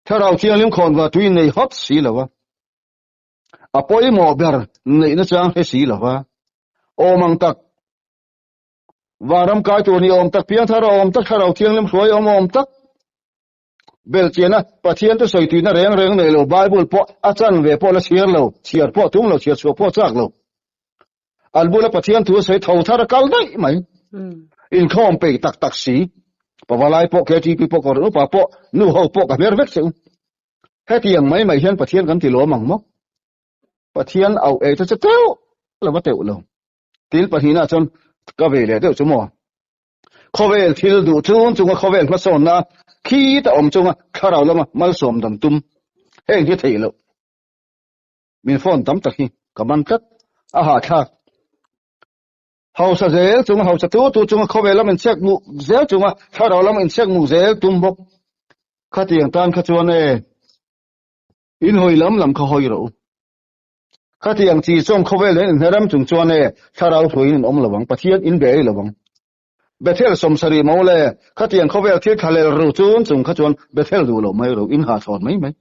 Thlarau Thianghlim khawnva tui nei hawt si lo a, a pawimawh ber neihna chang hre si lo va, awm ang tak Vanram kai tur ni awm tak, piangthar awm tak, thlarau thianghlim hruai awm awm tak, belchiana Pathian te sawi tuina reng reng nei lo, Bible pawh a chan ve pawh la chhiar lo, chhiar pawh tum lo, chhiar chhuah pawh chak lo. An bula Pathian thu a sawi tho thar a kal daih mai. Inkhawm peih tak tak si. Pavalai pawh, KTP pawh, Kohhran upa pawh, nu ho pawh ka hmer vek che u. Hetiang mai mai hian Pathian kan ti lawm ang maw? Pathian auh ei te chu teuh lo va teuh lo. Thil pahnihna chuan ka ve leh deuh chu maw? Khawvel thil duh chung chunga khawvel hmasawnna khi ta awm chunga thlarau lama malsawm dan tum heng hi theih loh. Min phone tam tak hi ka man tlat a hahthlak. Hausa zel chunga hausa tu tu chunga khawvel lam inchek mu zel chunga thlarau lam inchek mu zel tum bawk. Khatiang tan kha chuan e in hawi lam lam kha hawi rawh u. Khatiang chi chuan khawvel hian inhneram chung chuan e thlarau hruaiin in awm lo ang, Pathian in be ei lo ang. Bethel sawmsarih mo le, khatiang khawvel thil thlalel ru chun chung kha chuan Bethel duh lo mai ru, in hahchhawn mai mai.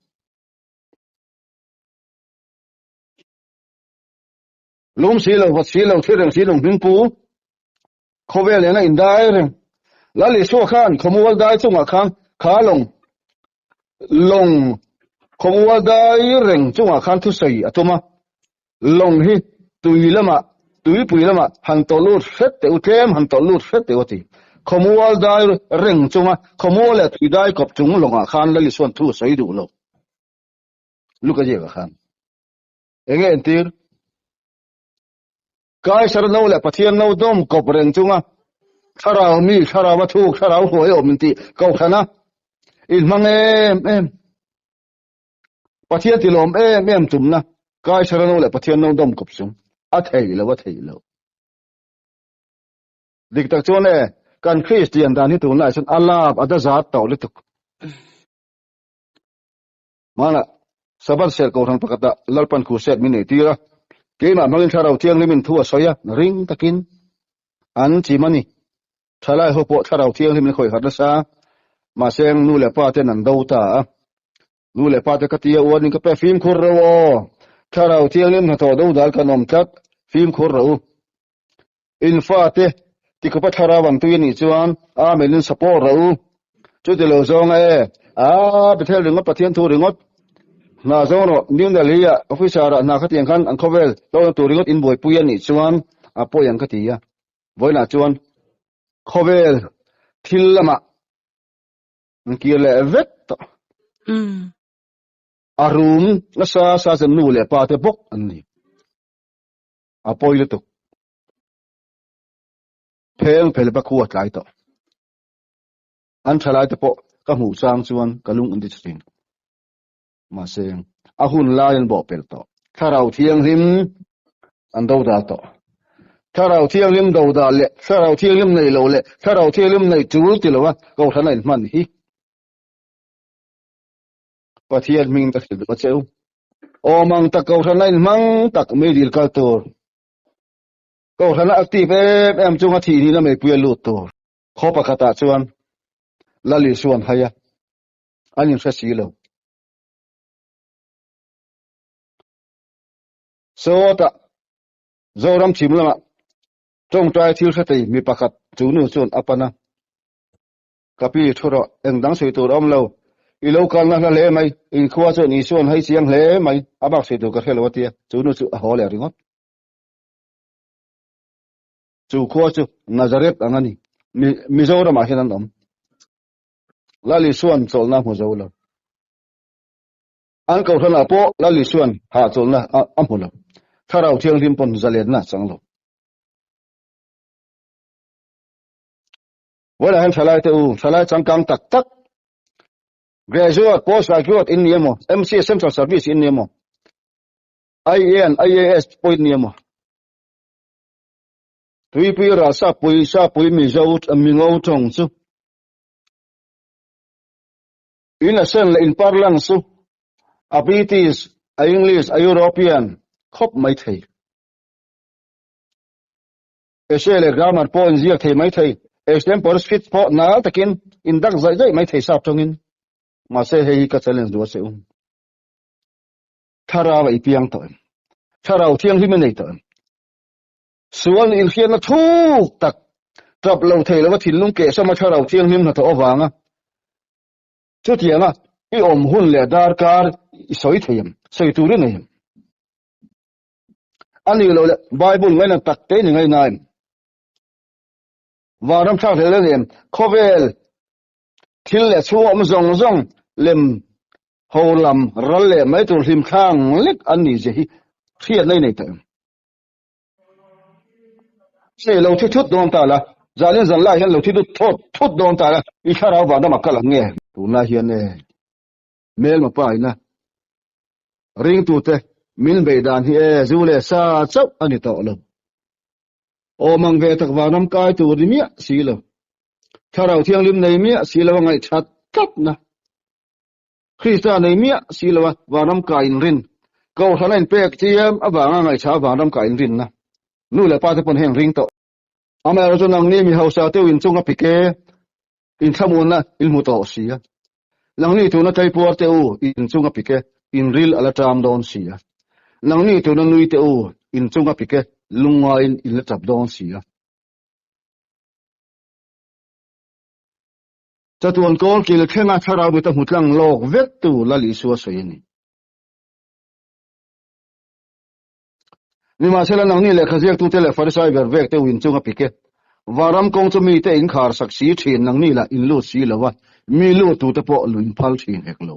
Lum si lo, vawt si lo, thil reng si lung hming pu, khawvel nena indai reng. Lal Isua khan khawmual dai chungah khan kha lawng Lawng khawmual dai reng chungah khan thusawi a tum a, lawng hi tui lamah, tuipui lamah han tawlh lut hret teh u, tlem han tawlh lut hret teh u a ti. Khawmual dai reng chunga khawmual leh tui dai kawp chung lawngah khan Lali chuan thu a sawi duh lo. Luka ziakah khan eng nge entir? Kaisar no leh Pathian no dawm kawp reng chunga thlarau mi, thlarau a thuk, thlarau huai awm intih kohhran a inhmang em em. Pathian tilawm em em tumna Kaisar no leh Pathian no dawm kawp chung a thei lo a thei lo. Dik tak chuan e, kan Kristian dan hi tunlai chuan a lap a dazat tawh lutuk. Hmanah Sabbath serh kohhran pakhatah Lalpan crusade min neitir a, keimah hmangin Thlarau Thianghlimin thu a sawi a, ring takin an chim a ni. Thalai ho pawh Thlarau Thianghlimin a khawih harh nasa, mahse nu leh pa ten an do ta a. Nu leh pa te ka ti a, uanin ka pe fimkhur ro aw, Thlarau Thianghlim hnathawh do dal kan awm tlat, fimkhur ro u. In fate tikhupa thlarau ang tui a nih chuan Amen in support rawh u. Chuti lo zawng e, a Bethel ringawt Pathian thu ringawt hna zawng rawh New Delhi ah officer ah hna khatiang khan an khawvel hlawhna tur ringawt in buaipui a nih chuan a pawi ang ka ti a. Vawiinah chuan khawvel thil lamah an kir leh vek tawh. A rum nasa sa chen nu leh pa te bawk an ni. A pawi lutuk. Pheng phel pa khu a tlai tawh. An thalai te pawh ka hmuh chang chuan ka lung an ti thin. Mahse, a hun lai an bawh pel tawh. Thlarau Thianghlim an do dal tawh. Thlarau Thianghlim do dal leh Thlarau Thianghlim nei lo leh Thlarau Thianghlim nei tul ti lo a Kohhran a inhman hi. Pathian hming ka hrilh duh a che u. Awm ang tak Kohhran a inhmang tak meidil kal tur. Kohhran a active em em chunga thih nihna meipui a lut tur. Khaw pakhatah chuan Lal Isuan hai a, an inhre si lo. Sawtah Zoram chhim lamah tawngtai thil hre thei mi pakhat chu nu chuan a pan a. Ka pi thu rawh, eng dang sawi tur a awm lo. I lo kalna hla hle mai, inkhua chuan Isuan hai chiang hle mai, a bak sawi tur ka hre lo a tia, chu nu chu a haw leh ringawt. Chu khua chu Nazareth ang a ni, Mizoramah hian an awm. Lal Isuan chawlhna a hmu zo lo. An kohhranah pawh Lal Isuan hahchawlhna a hmu lo. Thlarau Thianghlim pawn zalenna a chang lo. Vawilah hian thalai te u, thalai changkang tak tak, graduate, post graduate in ni emaw, MC Central Service in ni emaw, IAN, IAS pawh in ni emaw, Tuipui ral sapui, sapui Mizo, Mingo tawng chu in a sen leh in parlang chu a British, a English, a European khawp mai thei. Essay leh grammar pawh in ziak thei mai thei, extempore speech pawh nal takin in dak zaih zaih mai thei sap tawngin. Mahse hei hi ka challenge duh a che u. Thlarau a i piang tawh em? Thlarau thianghlim i nei tawh em? Sual nih inhriatna thuk tak tap lo thei lova thinlung kehsama thlarau thianghlim hnathawh avanga chutianga i awm hun leh darkar i sawi thei em? Sawi tur i nei em? A nih loh leh Bible ngaina tak te ni ngaina em? Vanram thlak hlel a ni em? Khawvel thil leh chhung awm zawng zawng lem ho lam ral leh mai tur hlim thlang lek an nih zia hi hriatna i nei tawh em? Sei lo thi thut dawn ta la, zalin zan lai hian lo thi dut thawt thut dawn ta la, i thlarau vanram a kal ang nge? Tunlai hian e, hmelma pa ina ringtute min beih dan hi e zu leh sa chauh a ni tawh lo. Awm ang ve tak vanram kai tur ni miah si lo, thlarau thianghlim nei miah si lo a ngaihthat tlatna. Krista nei miah si lo a vanram kai inrin, Kohhran a inpek chiam avanga ngaihchha vanram kai inrinna nu leh pa te pawn heng ring tawh. Amaherawhchu chu nangni mi hausa teuh inchung a pike inthlamuanna in hmu tawh si a, nangni tuna tleipuar te u inchung a pike inril a la ṭam dawn si a, nangni tuna nui te u inchung a pike lungngaiin in la ṭap dawn si a. Chatuan kawl kil thlenga thlarau mita hmu tlang lawk vek tu Lal Isua sawi a ni. Nimahsela nangni lehkha ziaktute leh Farisai ber vek te u inchung a pik e. Vanram kawng chu mite in khar sak si thin nangni lah in lut si lo a, mi lut tute pawh lu in phal thin hek lo.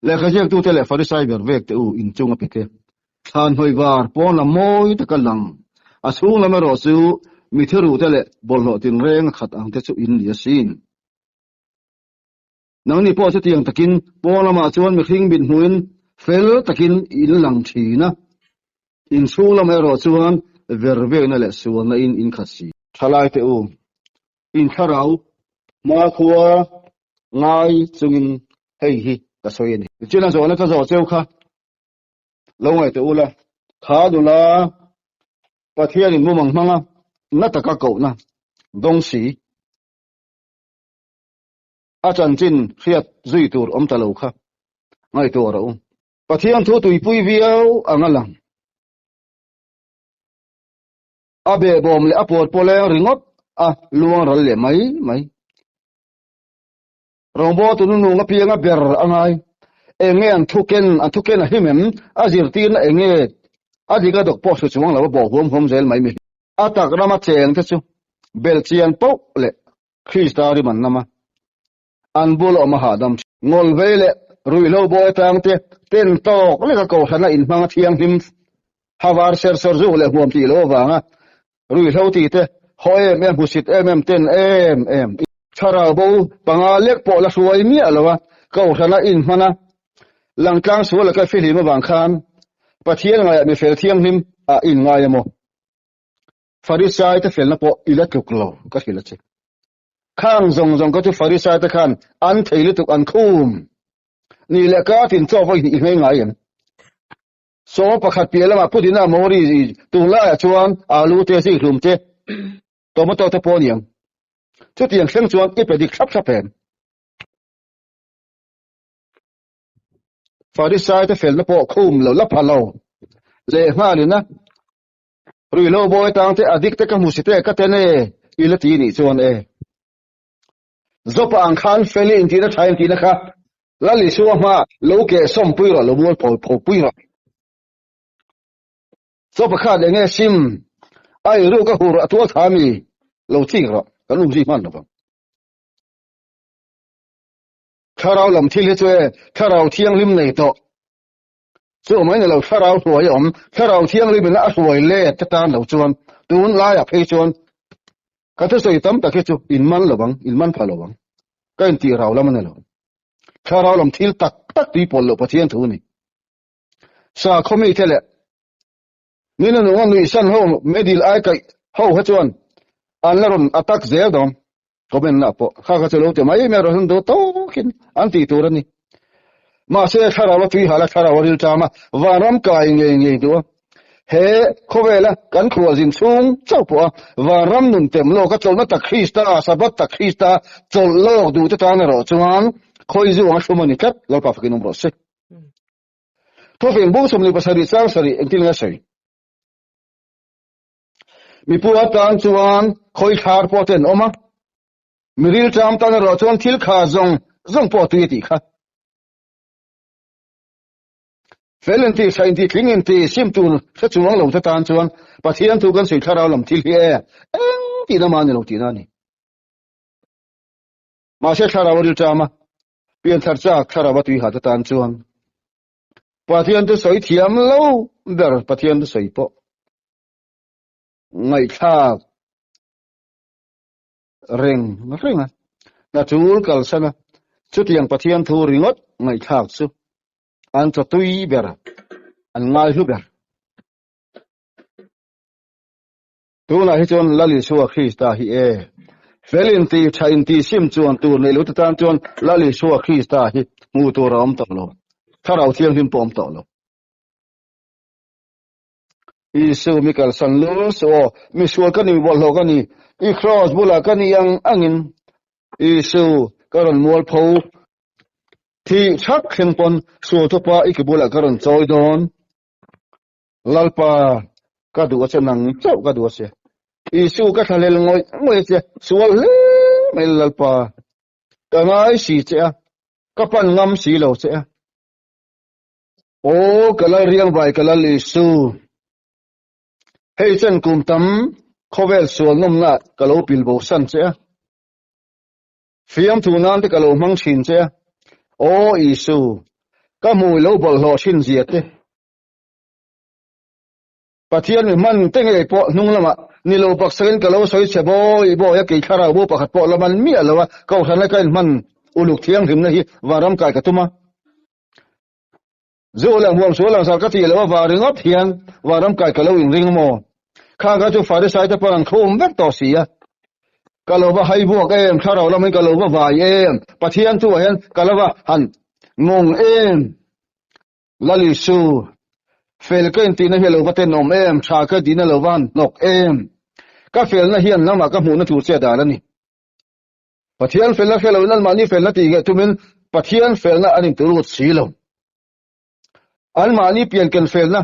Lehkha ziaktute leh Farisai ber vek te u inchung a pik e. Thlan hnawi var pawn lam mawi taka lang, a chhung lam erawh chu mi thiruhte leh bawlhhlawh tinreng a khat ang te chu in ni asin. Nangni pawh chutiang takin pawn lamah chuan mihring mit hmuhin fel takin in lang thin a, in chhung lamah erawh chuan vervekna leh sualna in in khat si. Thalai te u, in thlarau hmakhua ngai chungin hei hi ka sawi a ni. China zawhna ka zawh cheu kha lo ngaihtuah ula, kha nula Pathianin mumang hmanga na taka kohna dawng si a chanchin hriat zui tur awm ta lo kha ngaihtuah rawh u. Pathian thu tuipui viau ang a lang. A behbawm leh a pawlpawleng ringawt a luang ral leh mai mai. Rawngbawltu nunung apianga ber a ngai. Eng nge an thu ken, an thu ken a him em? A zirtirna eng nge? A dik a dawk pawh hre chuang lo a bawh huam huam zel mai mi. A tak rama cheng te chu belhchian poh leh Krista rim an nam a, an bul awm a hahdam thin. Ngawlvei leh ruihhlo bawi atang te ten tawk leka kohhrana inhmang a thianghlim havar ser sawr zuk leh huam tih loh avanga ruihhlo ti te haw em em hmusit em em ten em em thlarau bo panga lek pawh la hruai miah lo a kohhrana inhman a langtlang sual laka fihlim avang khan Pathian ngaiah mifel thianghlim ah in ngai emaw Farisai te felna pawh i la tluk lo ka hrilh a che. Khang zawng zawng kha chu Farisai te khan an thei lutuk an khum. Ni leh ka tin chaw vawi hnih i hmei ngai em? Saw pakhat piah lamah pudina mawri tunlaiah chuan alu te zikhlum te tomato te pawh a ni ang. Chutiang thleng chuan i pe dik thlap thlap em? Farisai te felna pawh khum lo la pha lo leh nghalin a ruihhlo bawi tang te adik te ka hmu si te ka ten e i la ti nih chuan e. Zopa ang khan feli intihna tha intihna kha Lal Isua hma lo keh sawm pui rawh lo mual pho pho pui rawh. Zopa khan enge sim ai ru ka hur a tual tha mi lo chik rawh kan um zui hman lovang. Thlarau lam thil hi chu e Thlarau Thianghlim nei tawh. Chu mai ni lo Thlarau hruai a awm. Thlarau Thianghlim in a hruai let te tan lo chuan tun laiah phei chuan ka thusawi tam tak hi chu in man lo ang, in man pha lo ang. Ka intih rau lam a ni lo. Thlarau lam thil tak tak tui pawl loh Pathian thu a ni. Sakhaw mite leh Ni na nunga nuihsan ho medil ai kaih ho kha chuan an la rawn attack zel dawn. Comment lah pawh kha kha chu lo ti mai mai rawn duh tawkin an tih tur a ni. Mahse thlarau a tui hal a, thlarau a ril ṭam a, vanram kai ngei ngei duh a. He khawvela kan khualzin chhung chauh pawh a vanram nun tem lawk a chawlhna tak Krista, Sabbath tak Krista chawlh lawk duh te tan erawh chuan khawi zu anga thlum a ni tlat. Lalpa fakin awm rawh se. Thawfeng bung 27 chang sarih engtin nge a sawi? Mipu atan chuan khawi thlar pawh te an awm a, mi rilṭam tan erawh chuan thil kha zawng zawng pawh tui a tih kha. Fel inti, tha inti, tling inti, sim tur hre chuang lo te tan chuan Pathian thu kan sawi thlarau lam thil hi e, eng tihna mah a ni lo tihna a ni. Mahse thlarau a rilṭam a, Pianthar chak thlarau a tuihat atan chuan Pathian chu sawi thiam lo ber Pathian chu sawi pawh ngaihthlak reng reng a, hna tul kalsan a, chutiang Pathian thu ringawt ngaihthlak chu an chaw tui ber, an ngaihlu ber. Tunah hi chuan Lal Isua Krista hi e. Fel inti, tha inti, sim chuan tur nei lote tan chuan Lal Isua Krista hi hmuh tur a awm tawh lo. Thlarau Thianghlim pawh a awm tawh lo. Isu mi kalsan lul suh aw, misual ka ni, bawlhhlawh ka ni, i kraws bulah ka ni ang angin Isu ka rawn mualpho thih thak thleng pawn sual thupa i ke bulah ka rawn chawi dawn. Lalpa, ka duh a che, nang chauh ka duh a che. Isu ka thlahlel ngawih ngawih a che, sual hle mai Lalpa. Ka ngai si che a, ka pan ngam si lo che a. Aw, ka lal riang vai ka lal Isu. Hei chen kum tam khawvel sual nawmna ka lo pil bo san che a. Fiamthu nan te ka lo hmang thin che a. Aw Isu, ka hmui lo bawlhhlawh thin zia te. Pathian mi hman te ngei pawh hnung lamah ni lo paksakin ka lo sawi chhe bawi bawi a, kei thlarau bo pakhat pawh la man miah lo a, kohhran a ka inhman uluk thianghlimna hi vanram kai ka tum a. Zu leh huam sual langsar ka tih loh avang ringawt hian vanram kai ka lo inring maw? Khang kha chu Farisai te pawn an khum vek tawh si a. Ka lo va hai buak em, thlarau lamin ka lo va vai em, Pathian chu ah hian ka lo va han ngawng em? Lal Isu, fel ka intihna hi a lo va tenawm em, tha ka dihna lo va han hnawk em? Ka felna hian lamah ka hmuhna tur che a dan a ni. Pathian felna hre loin anmahni felna tih ngeh tumin Pathian felna an inturut si lo. Anmahni pianken felna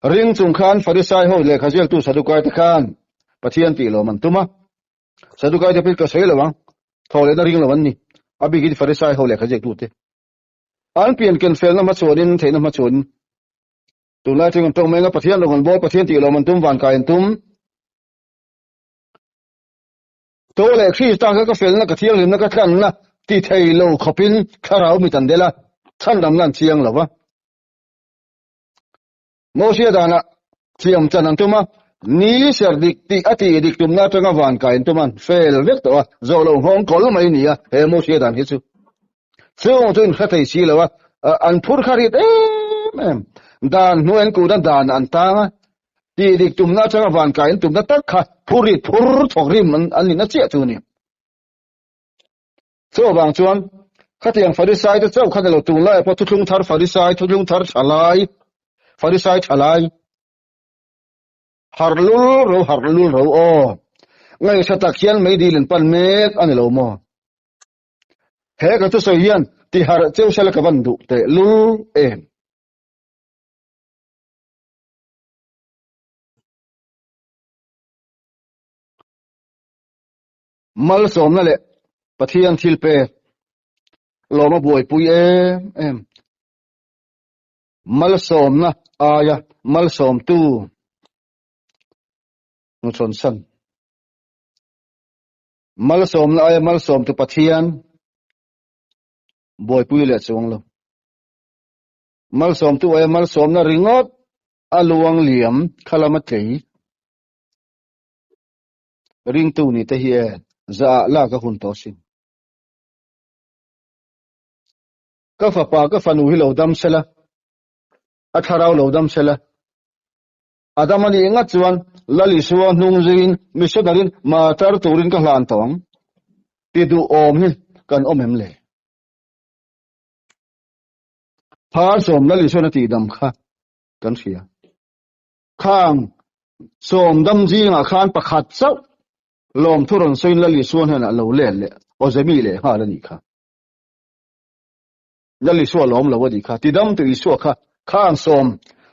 ring chung khan Farisai ho lehkha ziaktu Sadukai te khan Pathian tih lawm an tum a. Sadukai te pawh ka sawi lo ang, thawhlehna ring lo an ni. A bikin Farisai ho lehkha ziaktu te. An pianken felna hmachhuanin, theihna hmachhuanin tunlai thleng an tawng mai ang a, Pathian rawn bawl, Pathian tih lawm an tum, vankai an tum. Tho leh Krista kha ka felna, ka thianghlimna, ka tlanna ti thei lo khawpin thlarau mit an del a, chhandamna an chiang lo va. Mosia danah thiam chan an tum a, ni ser dik tih a tih dik tumna atanga van kai an tum a, fel vek tawh a, zawh loh nghawng kawl mai ni a, he Mosia dan hi chu. Chung chu inhre thei si lo a, an phur kha rit em em. Dan hnuai an kut a, dan an tang a, tih dik tumna atanga van kai an tumna tak kha phur rit phur thawk rim an nihna chiah chu a ni. Chuvang chuan khatiang Farisai te chauh kha ni lo, tunlaiah pawh thuthlung thar Farisai, thuthlung thar thalai, Farisai thalai, harh lul ro, harh lul ro aw. Ngaihsa tak hian meidil in pan mek a ni lo maw? He ka thusawi hian ti harh cheu sela ka van duh teh lul em. Malsawmna leh Pathian thil pek lawm a buaipui em em. Malsawmna aia malsawmtu hnuchhawnsan. Malsawmna aia malsawmtu Pathian buaipui leh chuang lo. Malsawmtu aia malsawmna ringawt a luang liam kha lama tlei. Ringtu ni te hi e za ah lak a hun tawh sin. Ka fapa ka fanu hi lo dam sela, a thlarau lo dam sela, a dam a nih ngat chuan Lal Isua hnung zuiin missionarin martyr turin ka hlan tawh ang ti duh awm hi kan awm em le? Phar sawm Lal Isuan a tihdam kha kan hria. Khang sawm dam zingah khan pakhat chauh lawmthu rawn sawiin Lal Isua hnenah lo let leh Awzemi leh nghal a nih kha. Lal Isua lawm lo a nih kha. Tidam tu Isua kha khang sawm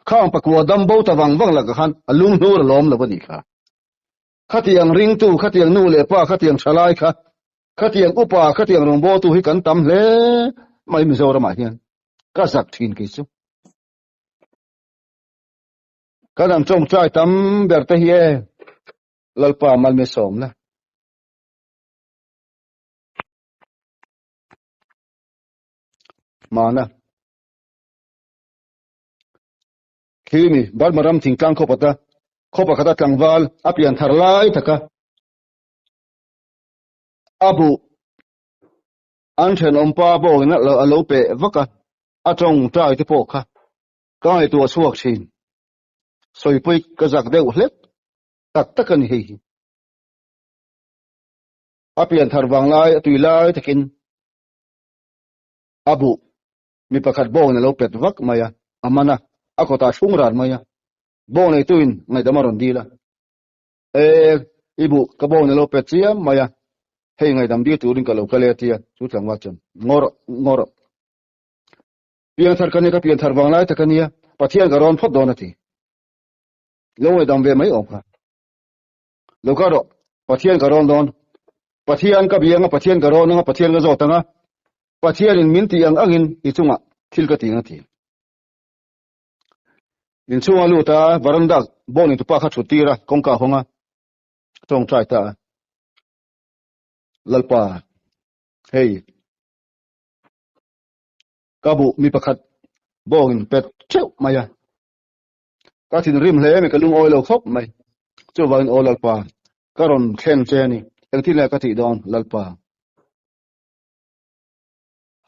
khang pakua dam bo ta vang vang lakah khan a lunghnur a lawm lo a nih kha. Khatiang ringtu, khatiang nu leh pa, khatiang thalai kha, khatiang upa, khatiang rawngbawltu hi kan tam hle mai Mizoramah hian. Ka zak thin kei chu. Kan an tawngtai tam ber te hi e Lalpa malme sawmna. Mana. Khi mi Burma ram thingtlang khawpata khaw pakhata tlangval a pian thar lai taka a buh an thenawmpa bawngin a lo peh vak a, a tawngtai te pawh kha Ka ngaihtuah chhuak thin. Sawipui ka zak deuh hlek tak tak a ni hei hi. A pian thar vang lai a tui lai takin a buh mi pakhat bawng in a lo pet vak mai a, a man a, a kawtah thlung ran mai a. Bawng neituin ngaihdam a rawn dil a. E, i buh ka bawng in a lo pet chiam mai a, hei ngaihdam dil turin ka lo kal e a ti a, chu tlangval chuan ngaw rawh, ngaw rawh. Pianthar ka nia, ka pianthar vang lai tak a nia, Pathian ka rawn phawt dawn a ti. Lo ngaidam ve mai awm kha. Lo ka rawh, Pathian ka rawn dawn. Pathian ka biang a, Pathian ka rawn anga, Pathian ka zawt anga, Pathianin min tih ang angin i chungah thil ka ti ang a ti. Inchhunga lut a, varanda bawngin tupa kha thut tir a, kawngka hawng a, tawngtai ta a. Lalpa, hei, Ka buh mi pakhat bawngin pet theuh mai a, ka thinrim hle mai, ka lungawi lo khawp mai. Chuvangin aw Lalpa, ka rawn thlen che a ni, engtin nge ka tih dawn Lalpa?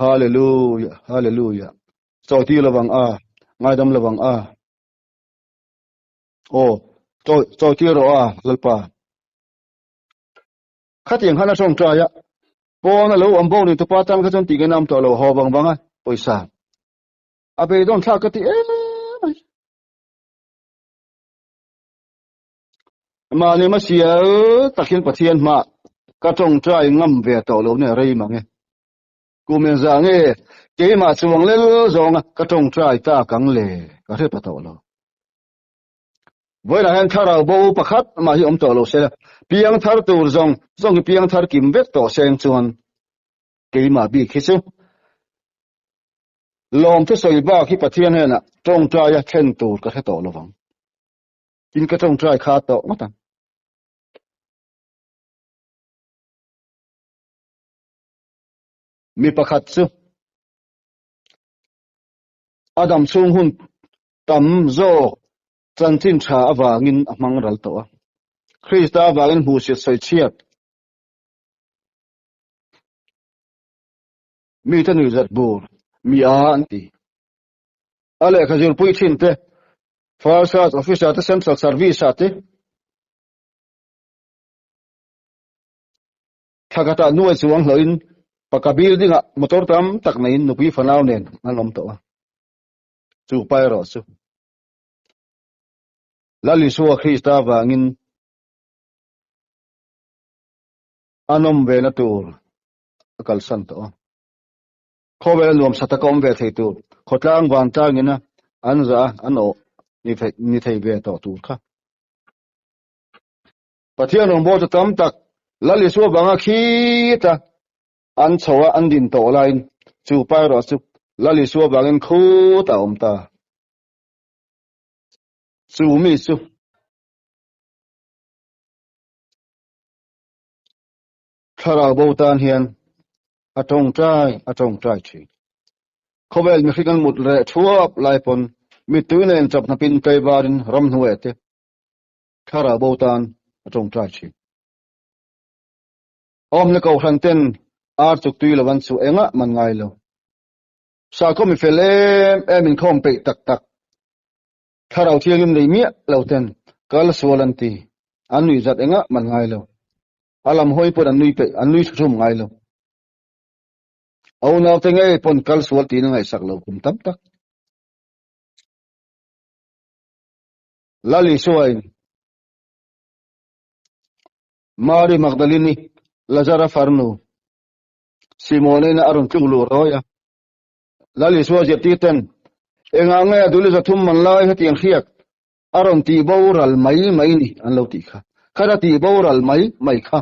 Hallelujah, Hallelujah. Chawi lovang a, ngaidam lovang a. Aw, chawi chawi rawh a, Lalpa. Khatiang khan a tawngtai a, Pawn a lo awm bawk ni tupa tang kha chuan tih ngen a awm tawh lo haw vang vang a pawisa a beidawn thlak ka ti em mai. Mahni hmasial tak hian Pathian hmah ka tawngtai ngam ve tawh lo nia rei mang e. Kum engzah nge keimah chuang lel zawnga ka tawngtai tak ang le ka hre pa tawh lo. Vawiinah hian thlarau bo pakhat mah hi awm tawh lo se la, piang thar tur zawng zawng hi piang thar kim vek tawh seng chuan keimah bik hi chu lawmthu sawi bak hi Pathian hnenah tawngtaia thlen tur ka hre tawh lo vang. Tin ka tawngtai kha tawh ngawt ang. Mi pakhat chu a dam chhung hun Tam zawk chanchin tha avangin a hmang ral tawh a. Krista avangin hmuhsit sawi chhiat mite nuihzat bur mi a an ti. A lehkha zirpui thin te, First Class Officer te, Central Service ah te, thla khatah nuai chuang hlawhin. Paka building ah motor tam tak neiin nupui fanau nen an awm tawh a, chu pa erawh chu Lal Isua Krista vangin a nawm vena tur a kalsan tawh a. Khawvel a nuamsa taka awm ve thei tur khawtlang vantlangin a an zah a, an awh ni thei ve tawh tur kha. Pathian rawngbawltu tam tak Lal Isua vanga khita an chho a, an din tawh laiin chu pa erawh chu Lal Isua vangin khut a awm ta. Chu mi chu thlarau bo tan hian a tawngtai a tawngtai thin. Khawvel mihring an mut reh thuap lai pawn mittui nen chap hnapin tlaivarin ramhnuai te thlarau bo tan a tawngtai thin. Awmna kohhran ten ar chuk tui lo an chu engah man ngai lo. Sakhaw mi fel em em inkhawm peih tak tak thlarau thianghlim nei miah lo ten kal sual an ti, an nuih zat engah man ngai lo. A lam hawi pawn an nui peih, an nui thahrum ngai lo. A unaute ngei pawn kal sual tiin a ngaihsak lo kum tam tak. Lal Isuain Mari Magdalini Lazara farnu Simone-in a rawn tluk luh rawi a. Lal Isua zirtir ten engah nge a duli zathum man lai hetiang hriak a rawn tih boral mai mai ni an lo tih kha. Khat a tih boral mai mai kha.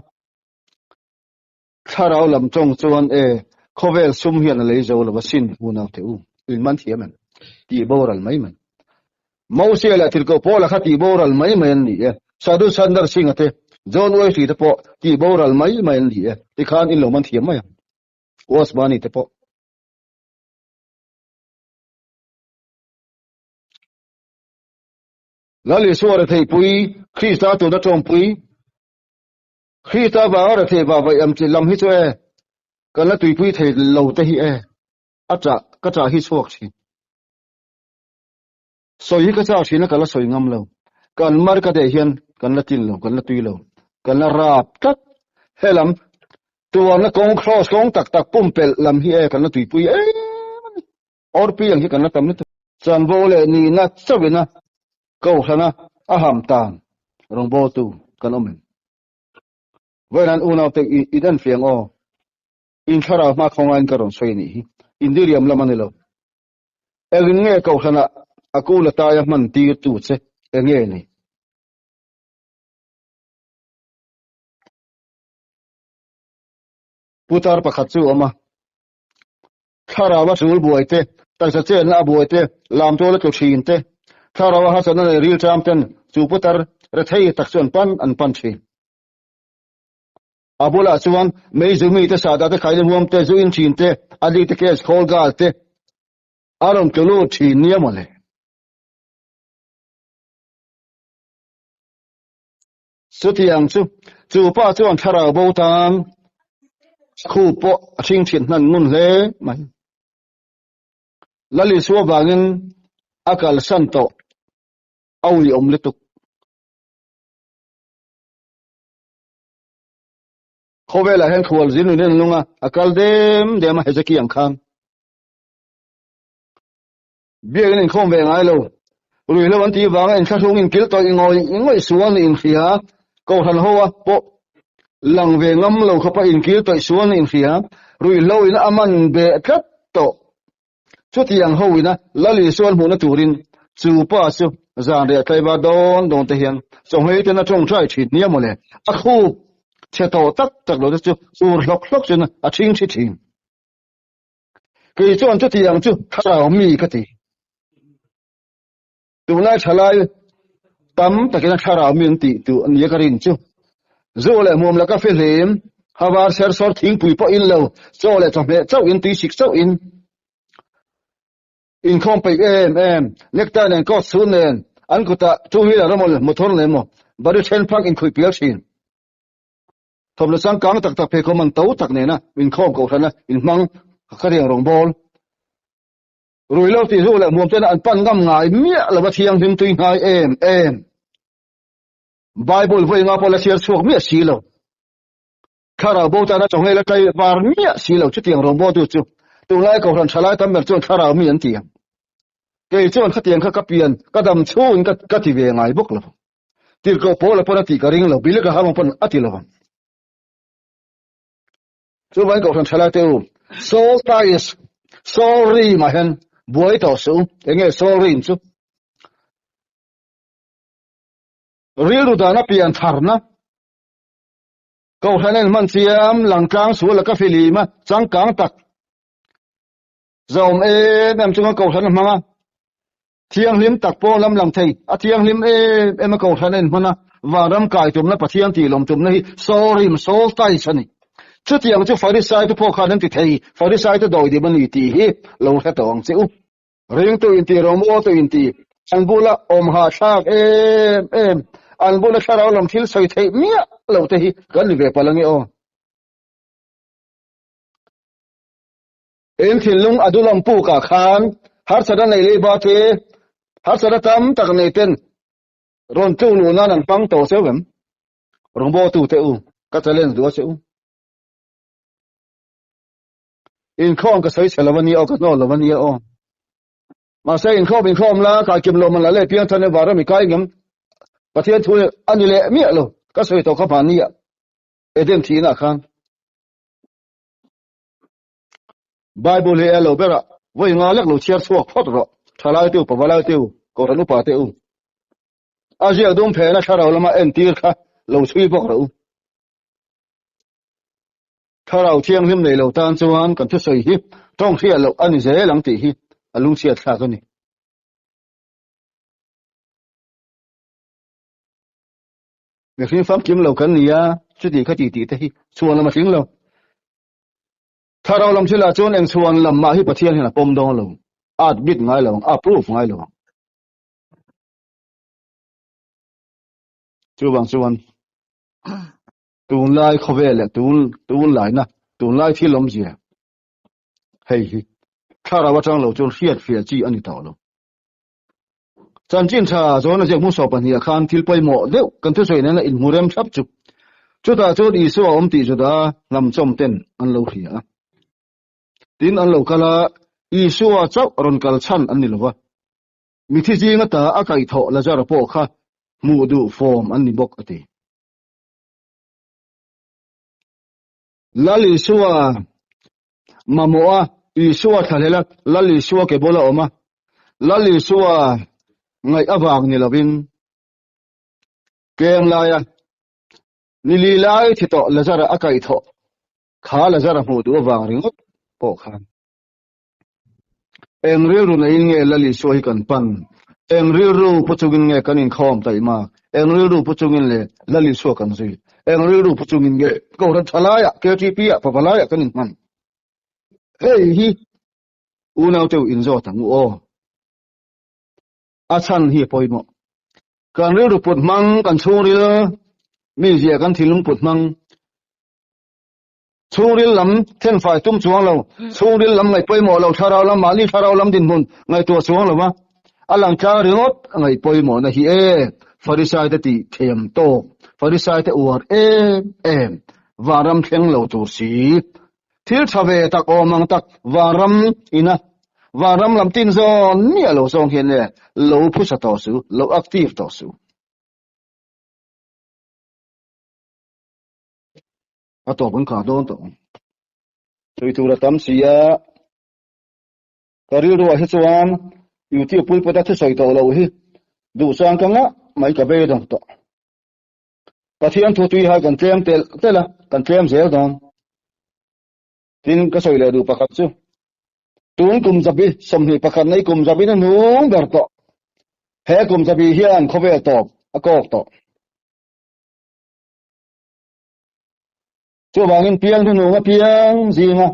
Thlarau lam tawng chuan e, khawvel sum hian a lei zo lo a sin unau te u, in man thiam em? Tih boral mai mai. Mosia leh Tirhkoh Paula kha tih boral mai mai an ni e. Sadhu Sundar Singh-a te, John Wesley te pawh tih boral mai mai an ni e. Tikhan in lo man thiam mai ang. Osmani te pawh. Lal Isua retheihpui, Krista tuna tawngpui, Krista vanga rethei va vaih am chi lam hi chu e, kan la tuipui thei lo te hi e, a chah, ka chah hi chhuak thin. Sawi hi ka chak thin a, ka la sawi ngam lo. Kan mar ka deh hian kan la tin lo, kan la tui lo, kan la rap tlat. Helam tuarna kawng, cross kawng tak tak pumpelh lam hi e, kan la tuipui em a ni. Orpi ang hi kan la tam lutuk. Chanvo leh nihna chauhina kohhrana a ham tan rawngbawltu kan awm em? Vawiin an unaute i den fiang aw. In thlarau hma khawngaiin ka rawn sawi anih hi. Indiriam lam a ni lo. Engin nge kohhrana a kul ataia hman tirtu che enge ni? Putar pakhat chu a awm a. Thlarau a tul buai te, taksa chenna a buai te, lamtual a tlu thin te, thlarau a harsatna nei rilṭam ten chu putar rethei tak chu an pan an pan thin. A bulah chuan meizu mite sahdah te khaile huam te, zu in thin te, a dik te case khawl gal te a rawn tlu lut thin nia mawle. Chutiang chu, chu pa chuan thlarau bo tan khu pawh a hring thin hnan ngun hle mai. Lal Isua vangin a kalsan tawh a uiawm lutuk. Khawvelah hian khual zin nunin an lung a, a kal dem dem a Hezekiah ang khan. Biakin inkhawm ve ngai lo. Ruihhlo an tih vanga inthlahrung inkil tawih ngawih ngawih sual nih inhria, Kohhran hoa pawh lang ve ngam lo khawpa inkil tawih sual nih inhria, ruihhlo in a man beh tlat tawh. Chutiang ho ina Lal Isuan hmuhna turin chu pa chu zan reh tlaiva dawn dawn te hian chawhmei ten a tawngtai thin nia mawle. A khup chhe tawh tak tak lo te chu ur hlawk hlawk chuan a thing thi thin. Kei chuan chutiang chu thlarau mi ka ti. Tunlai thalai tam takin a thlarau mi an tih tu ania ka rin chu. Zu leh hmuam laka fihlim, havar ser sawr thingpui pawh in lo, chaw leh chawhmeh chauh in tui sik chauh in inkhawm peih em em, necktie nen coat suit nen an kutah two wheeler emaw motor nen emaw bari then phak inkhuih pial thin. Thawmhnaw changkang tak tak pheikhawm an to tak nena inkhawm kohhrana inhmang ka riang rawngbawl. Ruihlo tih hnu leh hmuam tena an pan ngam ngai miah lova thianghlim tui hnai em em. Bible vawi nga pawh la chhiar chhuak miah si lo. Thlarau bo tana chawnghei la tlai var miah si lo chutiang rawngbawltu chu tunlai kohhran thalai tam ber chuan thlarau mi an ti ang. Kei chuan khatiang kha ka pian ka dam chhungin ka ka ti ve ngai bawk lo. Tirhkoh Paula pawn a tih ka ring lo, Billy Graham pawn a ti lo ang. Chuvangin kohhran thalai te u, Soul ties, soul rim ah hian buai tawh suh u. Enge soul rim chu? Rilru dana pian tharna. Kohhran en hman chiam langtlang sual a ka filim a, changkang tak zawm em em chunga kohhran a hmang a, thianghlim tak pawh lam lang thei a thianghlim em em a kohhran en hman a, vanram kai tumna Pathian tih lawm tumna hi sawrim soul ties a ni. Chutiang chu Farisai te pawh khan an ti thei, Farisai te dawi dim a ni tih hi lo hre tawh ang che u. Ringtu inti rawngbawl tu inti an bula awm hahthlak em em, an bula thlarau lam thil sawi theih miah lo te hi kan ni ve palh ange aw. In thinlung a dulam pukah khan harsatna nei lei ba te, harsatna tam tak nei ten rawn tluk luh nan an hmang tawh cheu em? Rawngbawl tu te u, ka challenge duh a che u. Inkhawm ka sawi chhe lo a nia aw, ka hnawl lo a nia aw. Mahse inkhawm inkhawm la, kai kim lo man la leh piang than e vara mi kai ngem. Pathian thu a ni leh miah lo, ka sawi tawh kha mahni ah Eden thihna khan. Bible hi a lo ber a, vawi nga lek lo chhiar chhuak phawt rawh, thalai te u, pavalai te u, kohhran upa te u. A ziak dum phena thlarau lama entir kha lo chhui bawk rawh u. Thlarau thianghlim nei lo tan chuan kan thusawi hi tawng hriat loh a ni zel ang tih hi a lungchhiat thlak a ni. Mihring famkim lo kan ni a, chuti kha ti tih te hi chhuan lam a tling lo. Thlarau lam thilah chuan eng chhuan lam mah hi Pathian hian a pawm dawn lo, a admit ngai lo ang, a approve ngai lo ang. Chuvang chuan Tunlai khawvel leh tun tunlaina tunlai thil awmzia hei hi thlarau atang lo chuan hriat fiah chi a ni tawh lo. Chanchin tha zawn a ziak hmun 22 ah khan thil pawimawh deuh kan thusawi nena inhmu rem thlap chu. Chutah chuan Isua a awm tih Juda hnam chawm ten an lo hria a. Tin an lo kal a, Isua chauh rawn kal chhan an ni lo va. Mithi zinga ta a kaihthawh Lazara pawh kha hmuh duh fawm an ni bawk a ti. Lal Isua mamawh a, Isua thlahlel a, Lal Isua ke bula awm a, Lal Isua ngaih avang ni lovin keng laia ni li lai thi tawh Lazara a kaih thawh kha Lazara hmuh duh avang ringawt pawh khan Eng rilru neiin nge Lal Isua hi kan pan? Eng rilru pu chungin nge kan inkhawm taihmak? Eng rilru pu chungin le Lal Isua kan zui? Eng rilru pu chungin nge Kohhran Thalaiah, KTP-ah, Pavalaiah kan inhman? Hei hi unaute u inzawt ang u aw. A chhan hi a pawimawh. Kan rilru put hmang, kan chhungril mizia, kan thinlung put hmang, Chhungril lam thenfai tum chuang lo, chhungril lam ngaih pawimawh lo, thlarau lam mahni thlarau lam dinhmun ngaihtuah chuang lo va, a lang tlang ringawt a ngaih pawimawhna hi e, Farisai te tih thiam tawk, Farisai te uar em em, vanram thleng lo tur si, thil tha ve tak awm ang tak vanram ina vanram lam tin zawn miah lo zawng hian e lo phusa tawh su, lo active tawh su. A tawp an khar dawn tawh ang. Sawi tur a tam si a, ka rilruah hi chuan YouTube pulpit a thusawi tawh loh hi duhsang ka ngah mai ka beidawng tawh. Pathian thu tui hai kan tlem telh telh a, kan tlem zel dawn. Tin, ka sawi leh duh pakhat chu, tun kum zabi 21 nei kum zabi na hnung ber tawh. He kum zabi hian khawvel tawp a kawk tawh. Chuvangin piang hnuhnung apiang zinga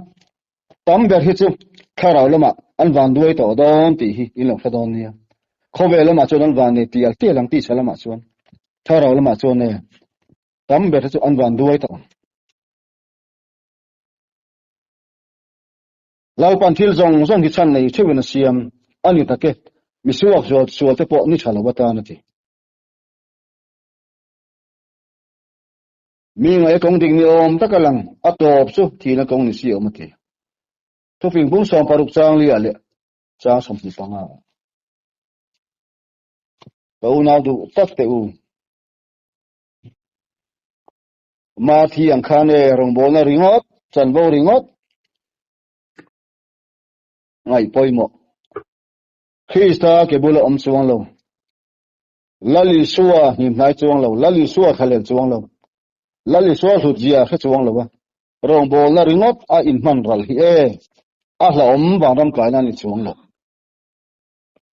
tam ber hi chu thlarau lamah an van duai tawh dawn tih hi in lo hre dawn nia. Khawvel lamah chuan an van nei tial tial ang tisa lamah chuan thlarau lamah chuan e tam ber hi chu an van duai tawh ang. Lalpan thil zawng zawng hi chhan nei theuhin a siam a ni tak e, misuak zual sual te pawh ni tha lo atan a ti. Mi ngaih kawng dik ni awm taka lang a tawp chu thihna kawng ni si awm a ti. Thufing bung 60 chang li ah leh chang 25 ah. Ka unau duh tak teh u. Ma thi ang khan e rawngbawlna ringawt, chanvo ringawt ngaih pawimawh. Krista ke bula awm chuang lo. Lal Isua hnim hnai chuang lo, Lal Isua thlalel chuang lo, Lal Isua hlut zia hre chuang lo a, rawngbawlna ringawt a inhman ral hi e, a hlauhawm vanram kaina a ni chuang lo.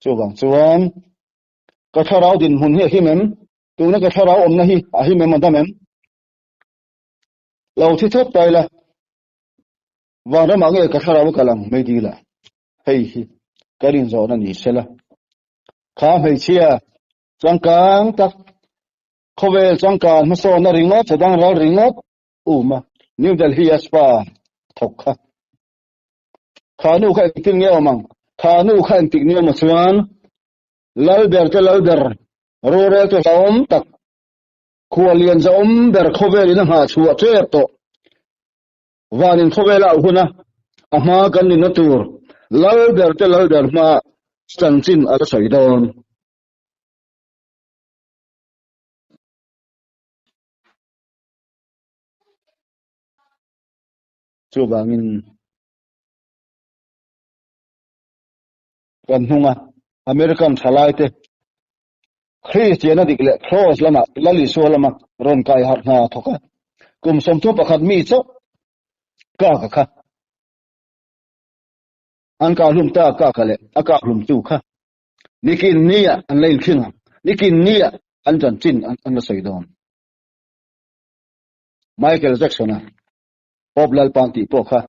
Chuvang chuan ka thlarau dinhmun hi a him em? Tuna ka thlarau awmna hi a him em a dam em? Lo thi thawt ta ila, vanramah nge ka thlarau a kal ang mai dila? Hei hi ka rinzawhna ni sela. Kha hmeichhia changkang tak, khawvel changkan hmasawnna ringawt, chadang ral ringawt um a, New Delhi a spa thawk kha. Kha nu kha engtin nge awm ang? Kha nu kha engtik ni emaw chuan Lalber te Lalber, rorel te hlauhawm tak, khuallian zahawm ber khawvel in a nghah chhuah tep tawh. Vanin khawvel a auh hun a, a hma kan nunna tur Lalber te Lalber hma chanchin a la sawi dawn. Chuvangin kan hnunga American thalaite Kristiana dik leh Kraws lama Lal Isua lama rawn kai harh hna thawk a, kum 31 mi chauh ka ka kha an kah hlum ta ka ka leh a kah hlum tu kha nikin nia an la inkhing ang, nikin nia an chanchin an la sawi dawn. Michael Jackson-a Pop Lalpan tih pawh kha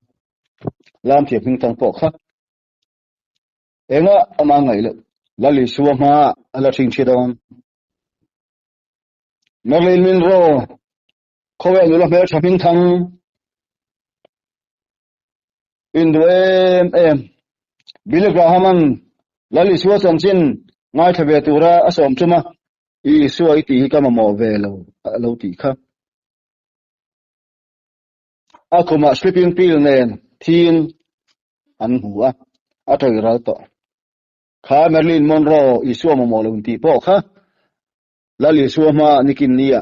lam thiam hming thang pawh kha Enga ama ngaih loh Lal Isua hma a la ṭhing ṭhi dawn. Marilyn Monroe, khawvel nula hmelṭha hming thang induh em em. Billy Graham-a'n Lal Isua chanchin ngaithla ve tura a sawm ṭum a, Isua i tih hi ka mamawh ve lo a lo tih kha. A khumah sleeping pill nen thiin an hmu a, a ṭawih ral tawh. Kha Marilyn Monroe Isua mamawh lo intih pawh kha Lal Isua hma nikin nia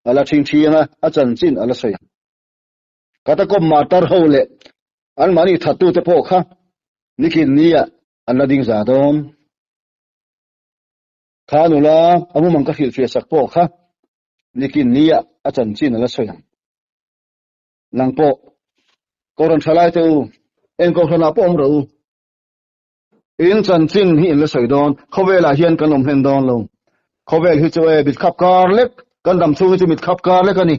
a la ṭhing ṭhiang a, a chanchin a la sawi ang. Catacomb martar ho leh anmahni thattute pawh kha nikin nia an la ding za dawn. Kha nula a mumang ka hrilhfiah sak pawh kha nikin nia a chanchin a la sawi ang. Nang pawh Kohhran thalai te u, eng Kohhranah pawh awm rawh u. In chanchin hi in la sawi dawn, khawvelah hian kan awm hlen dawn lo. Khawvel hi chu e, mit khap kar lek, kan dam chhung hi chu mit khap kar lek a ni.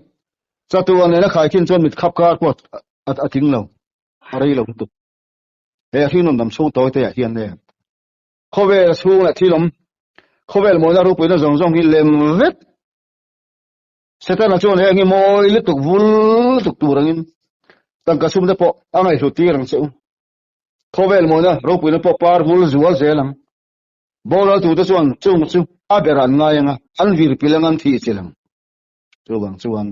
Chatuan nena khaikhin chuan mit khap kar pawh a tling lo, a rei lo lutuk. He a hringnun dam chhung tawi te ah hian e, khawvel chhung leh thil awm, khawvel mawina ropuina zawng zawng hi lem vek. Setana chuan heng hi mawi lutuk vul lutuk tur angin tangka sum te pawh a ngaihhlut tir ang che u. Khawvel mawina ropuina pawh par vul zual zel ang. Boral tute chuan chung chu a ber an ngai ang a, an vir pilh ang an thih chilh ang. Chuvang chuan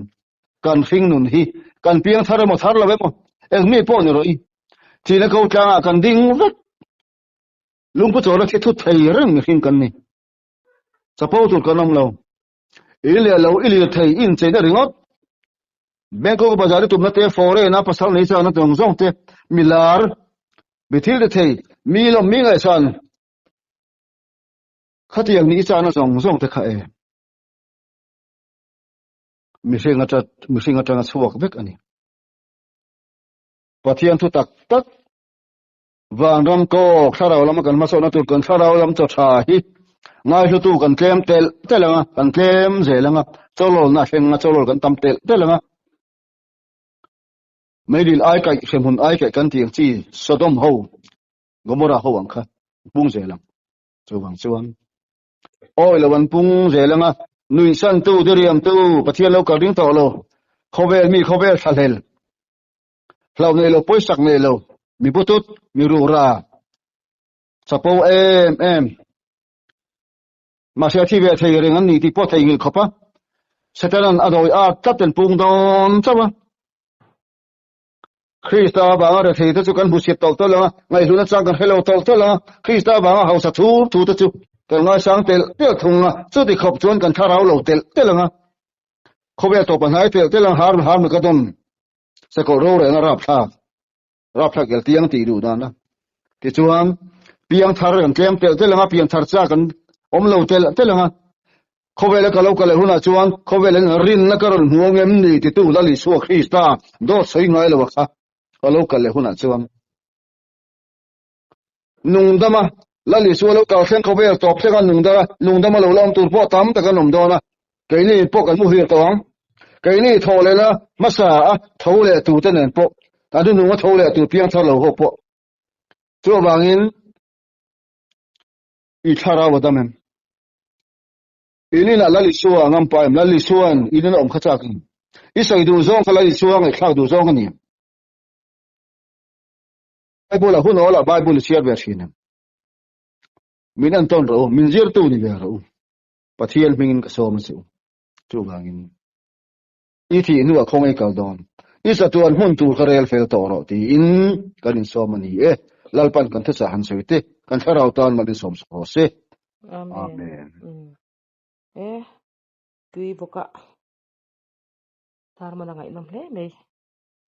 kan hring nun hi kan piang thar emaw thar lo emaw engmi pawh ni rawh i thihna ko tlangah kan ding vek. Lungpu chawlh a thi thut thei reng mihring kan ni. Chapo tur kan awm lo. I leh lo i lir thei i incheina ringawt. Bangkok bazar i tumna te, foreign a pasal nei chakna zawng zawng te, mi lar, mi thil ti thei, mi lawm mi ngaihsan khatiang nih i chakna zawng zawng te kha e. Mihring ata mihring atanga chhuak vek a ni. Pathian thu tak tak Vanram kawk thlarau lama kan hmasawnna tur kan thlarau lam chaw tha hi ngaihlutu kan tlem telh telh ang a, kan tlem zel ang a, chawlawlna a thleng a, chawlawl kan tam telh telh ang a. Meilil ai kaih, hremhmun ai kaih kan tih ang chi Sodom ho, Gomorrah ho ang kha pung zel ang. Chuvang chuan awi lo an pung zel ang a, nuihsantu, diriamtu, Pathian lo kal ring tawh lo, khawvel mi khawvel thlahlel, Hlauh nei lo, pawisak nei lo, mi butut, mi rura, chapo em em. Mahse a thi ve thei reng an ni tih pawh theihnghilh khawp a. Setanan a dawi at tlat an pung dawn chauh a. Krista avanga rethei te chu kan hmusit tawlh tawlh ang a, ngaihhlutna chang kan hre lo tawlh tawlh ang a, Krista avanga hausa thur thu te chu kan ngaisang telh telh thung ang a, chuti khawp chuan kan thlarau lo telh telh ang a. Khawvel tawp a hnai telh telh ang, har har mi ka dawn sakawlh rorelna rapthlak, rapthlak el tiang tih duh dan a. Tichuan, piangthar kan tlem telh telh ang a, piangthar chak kan awm lo telh telh ang a. Khawvela ka lo kal leh hunah chuan khawvel in rinna ka rawn hmu ang em ni titu Lal Isua Krista dawt sawi ngai lo a kha ka lo kal leh hunah chuan nungdama Lal Isua lo kal thleng khawvel tawp thlenga nungdara nungdama lo la awm tur pawh tam tak an awm dawn a, keini pawh kan muhil tawh ang. Keini thaw lehna hmasa a tho leh turte nen pawh an rinung a tho leh tur piangthar lo ho pawh chuvangin i thlarau a dam em? Inin ah Lal Isua a ngam pa em? Lal Isua'n inin a awm kha chak in i sawi duh zawng kha Lal Isua ngaihthlak duh zawng a ni em? Bible a hun awl ah Bible i chhiar ve thin em? Min en tawn rawh u, min zirtu ni ve rawh u. Pathian hmingin ka sawm a che u. Chuvangin i thih hnuah khawngaih kal dawn. I chatuan hmun tur kha rel fel tawh rawh tiin kan insawm a ni e. Lalpan kan thuchah han sawi te, kan thlarau tan mal insawm sak rawh se. Amen. Amen. Mm. E, tui bawka Tarman a ngaihnawm hle mai.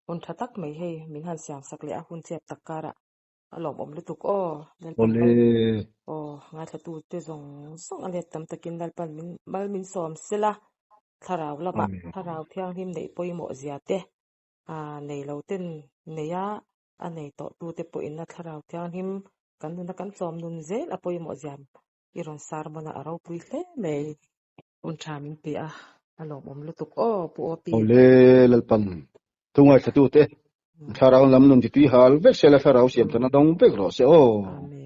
Hun tha tak mai hei min han siam sak leh a hun chep tak karah a lawmawm lutuk aw. Lalpan Awle. mal aw ngaithlatu te zawng zawng a let tam takin Lalpan min mal min sawm sela thlarau lamah Amen. thlarau thianghlim neih pawimawh zia te a nei lo ten nei a a nei tawh tu te pawhin a thlarau thianghlim kan nuna kan chawm nun zel a pawimawh zia i rawn sermon a a ropui hle mai. Hun tha min pe a, a lawmawm lutuk aw Pu Opi. Awle Lalpan thu ngaithlatute thlarau lam nun titui hal vek sela thlarau siam tana dawng vek rawh se aw. Amen.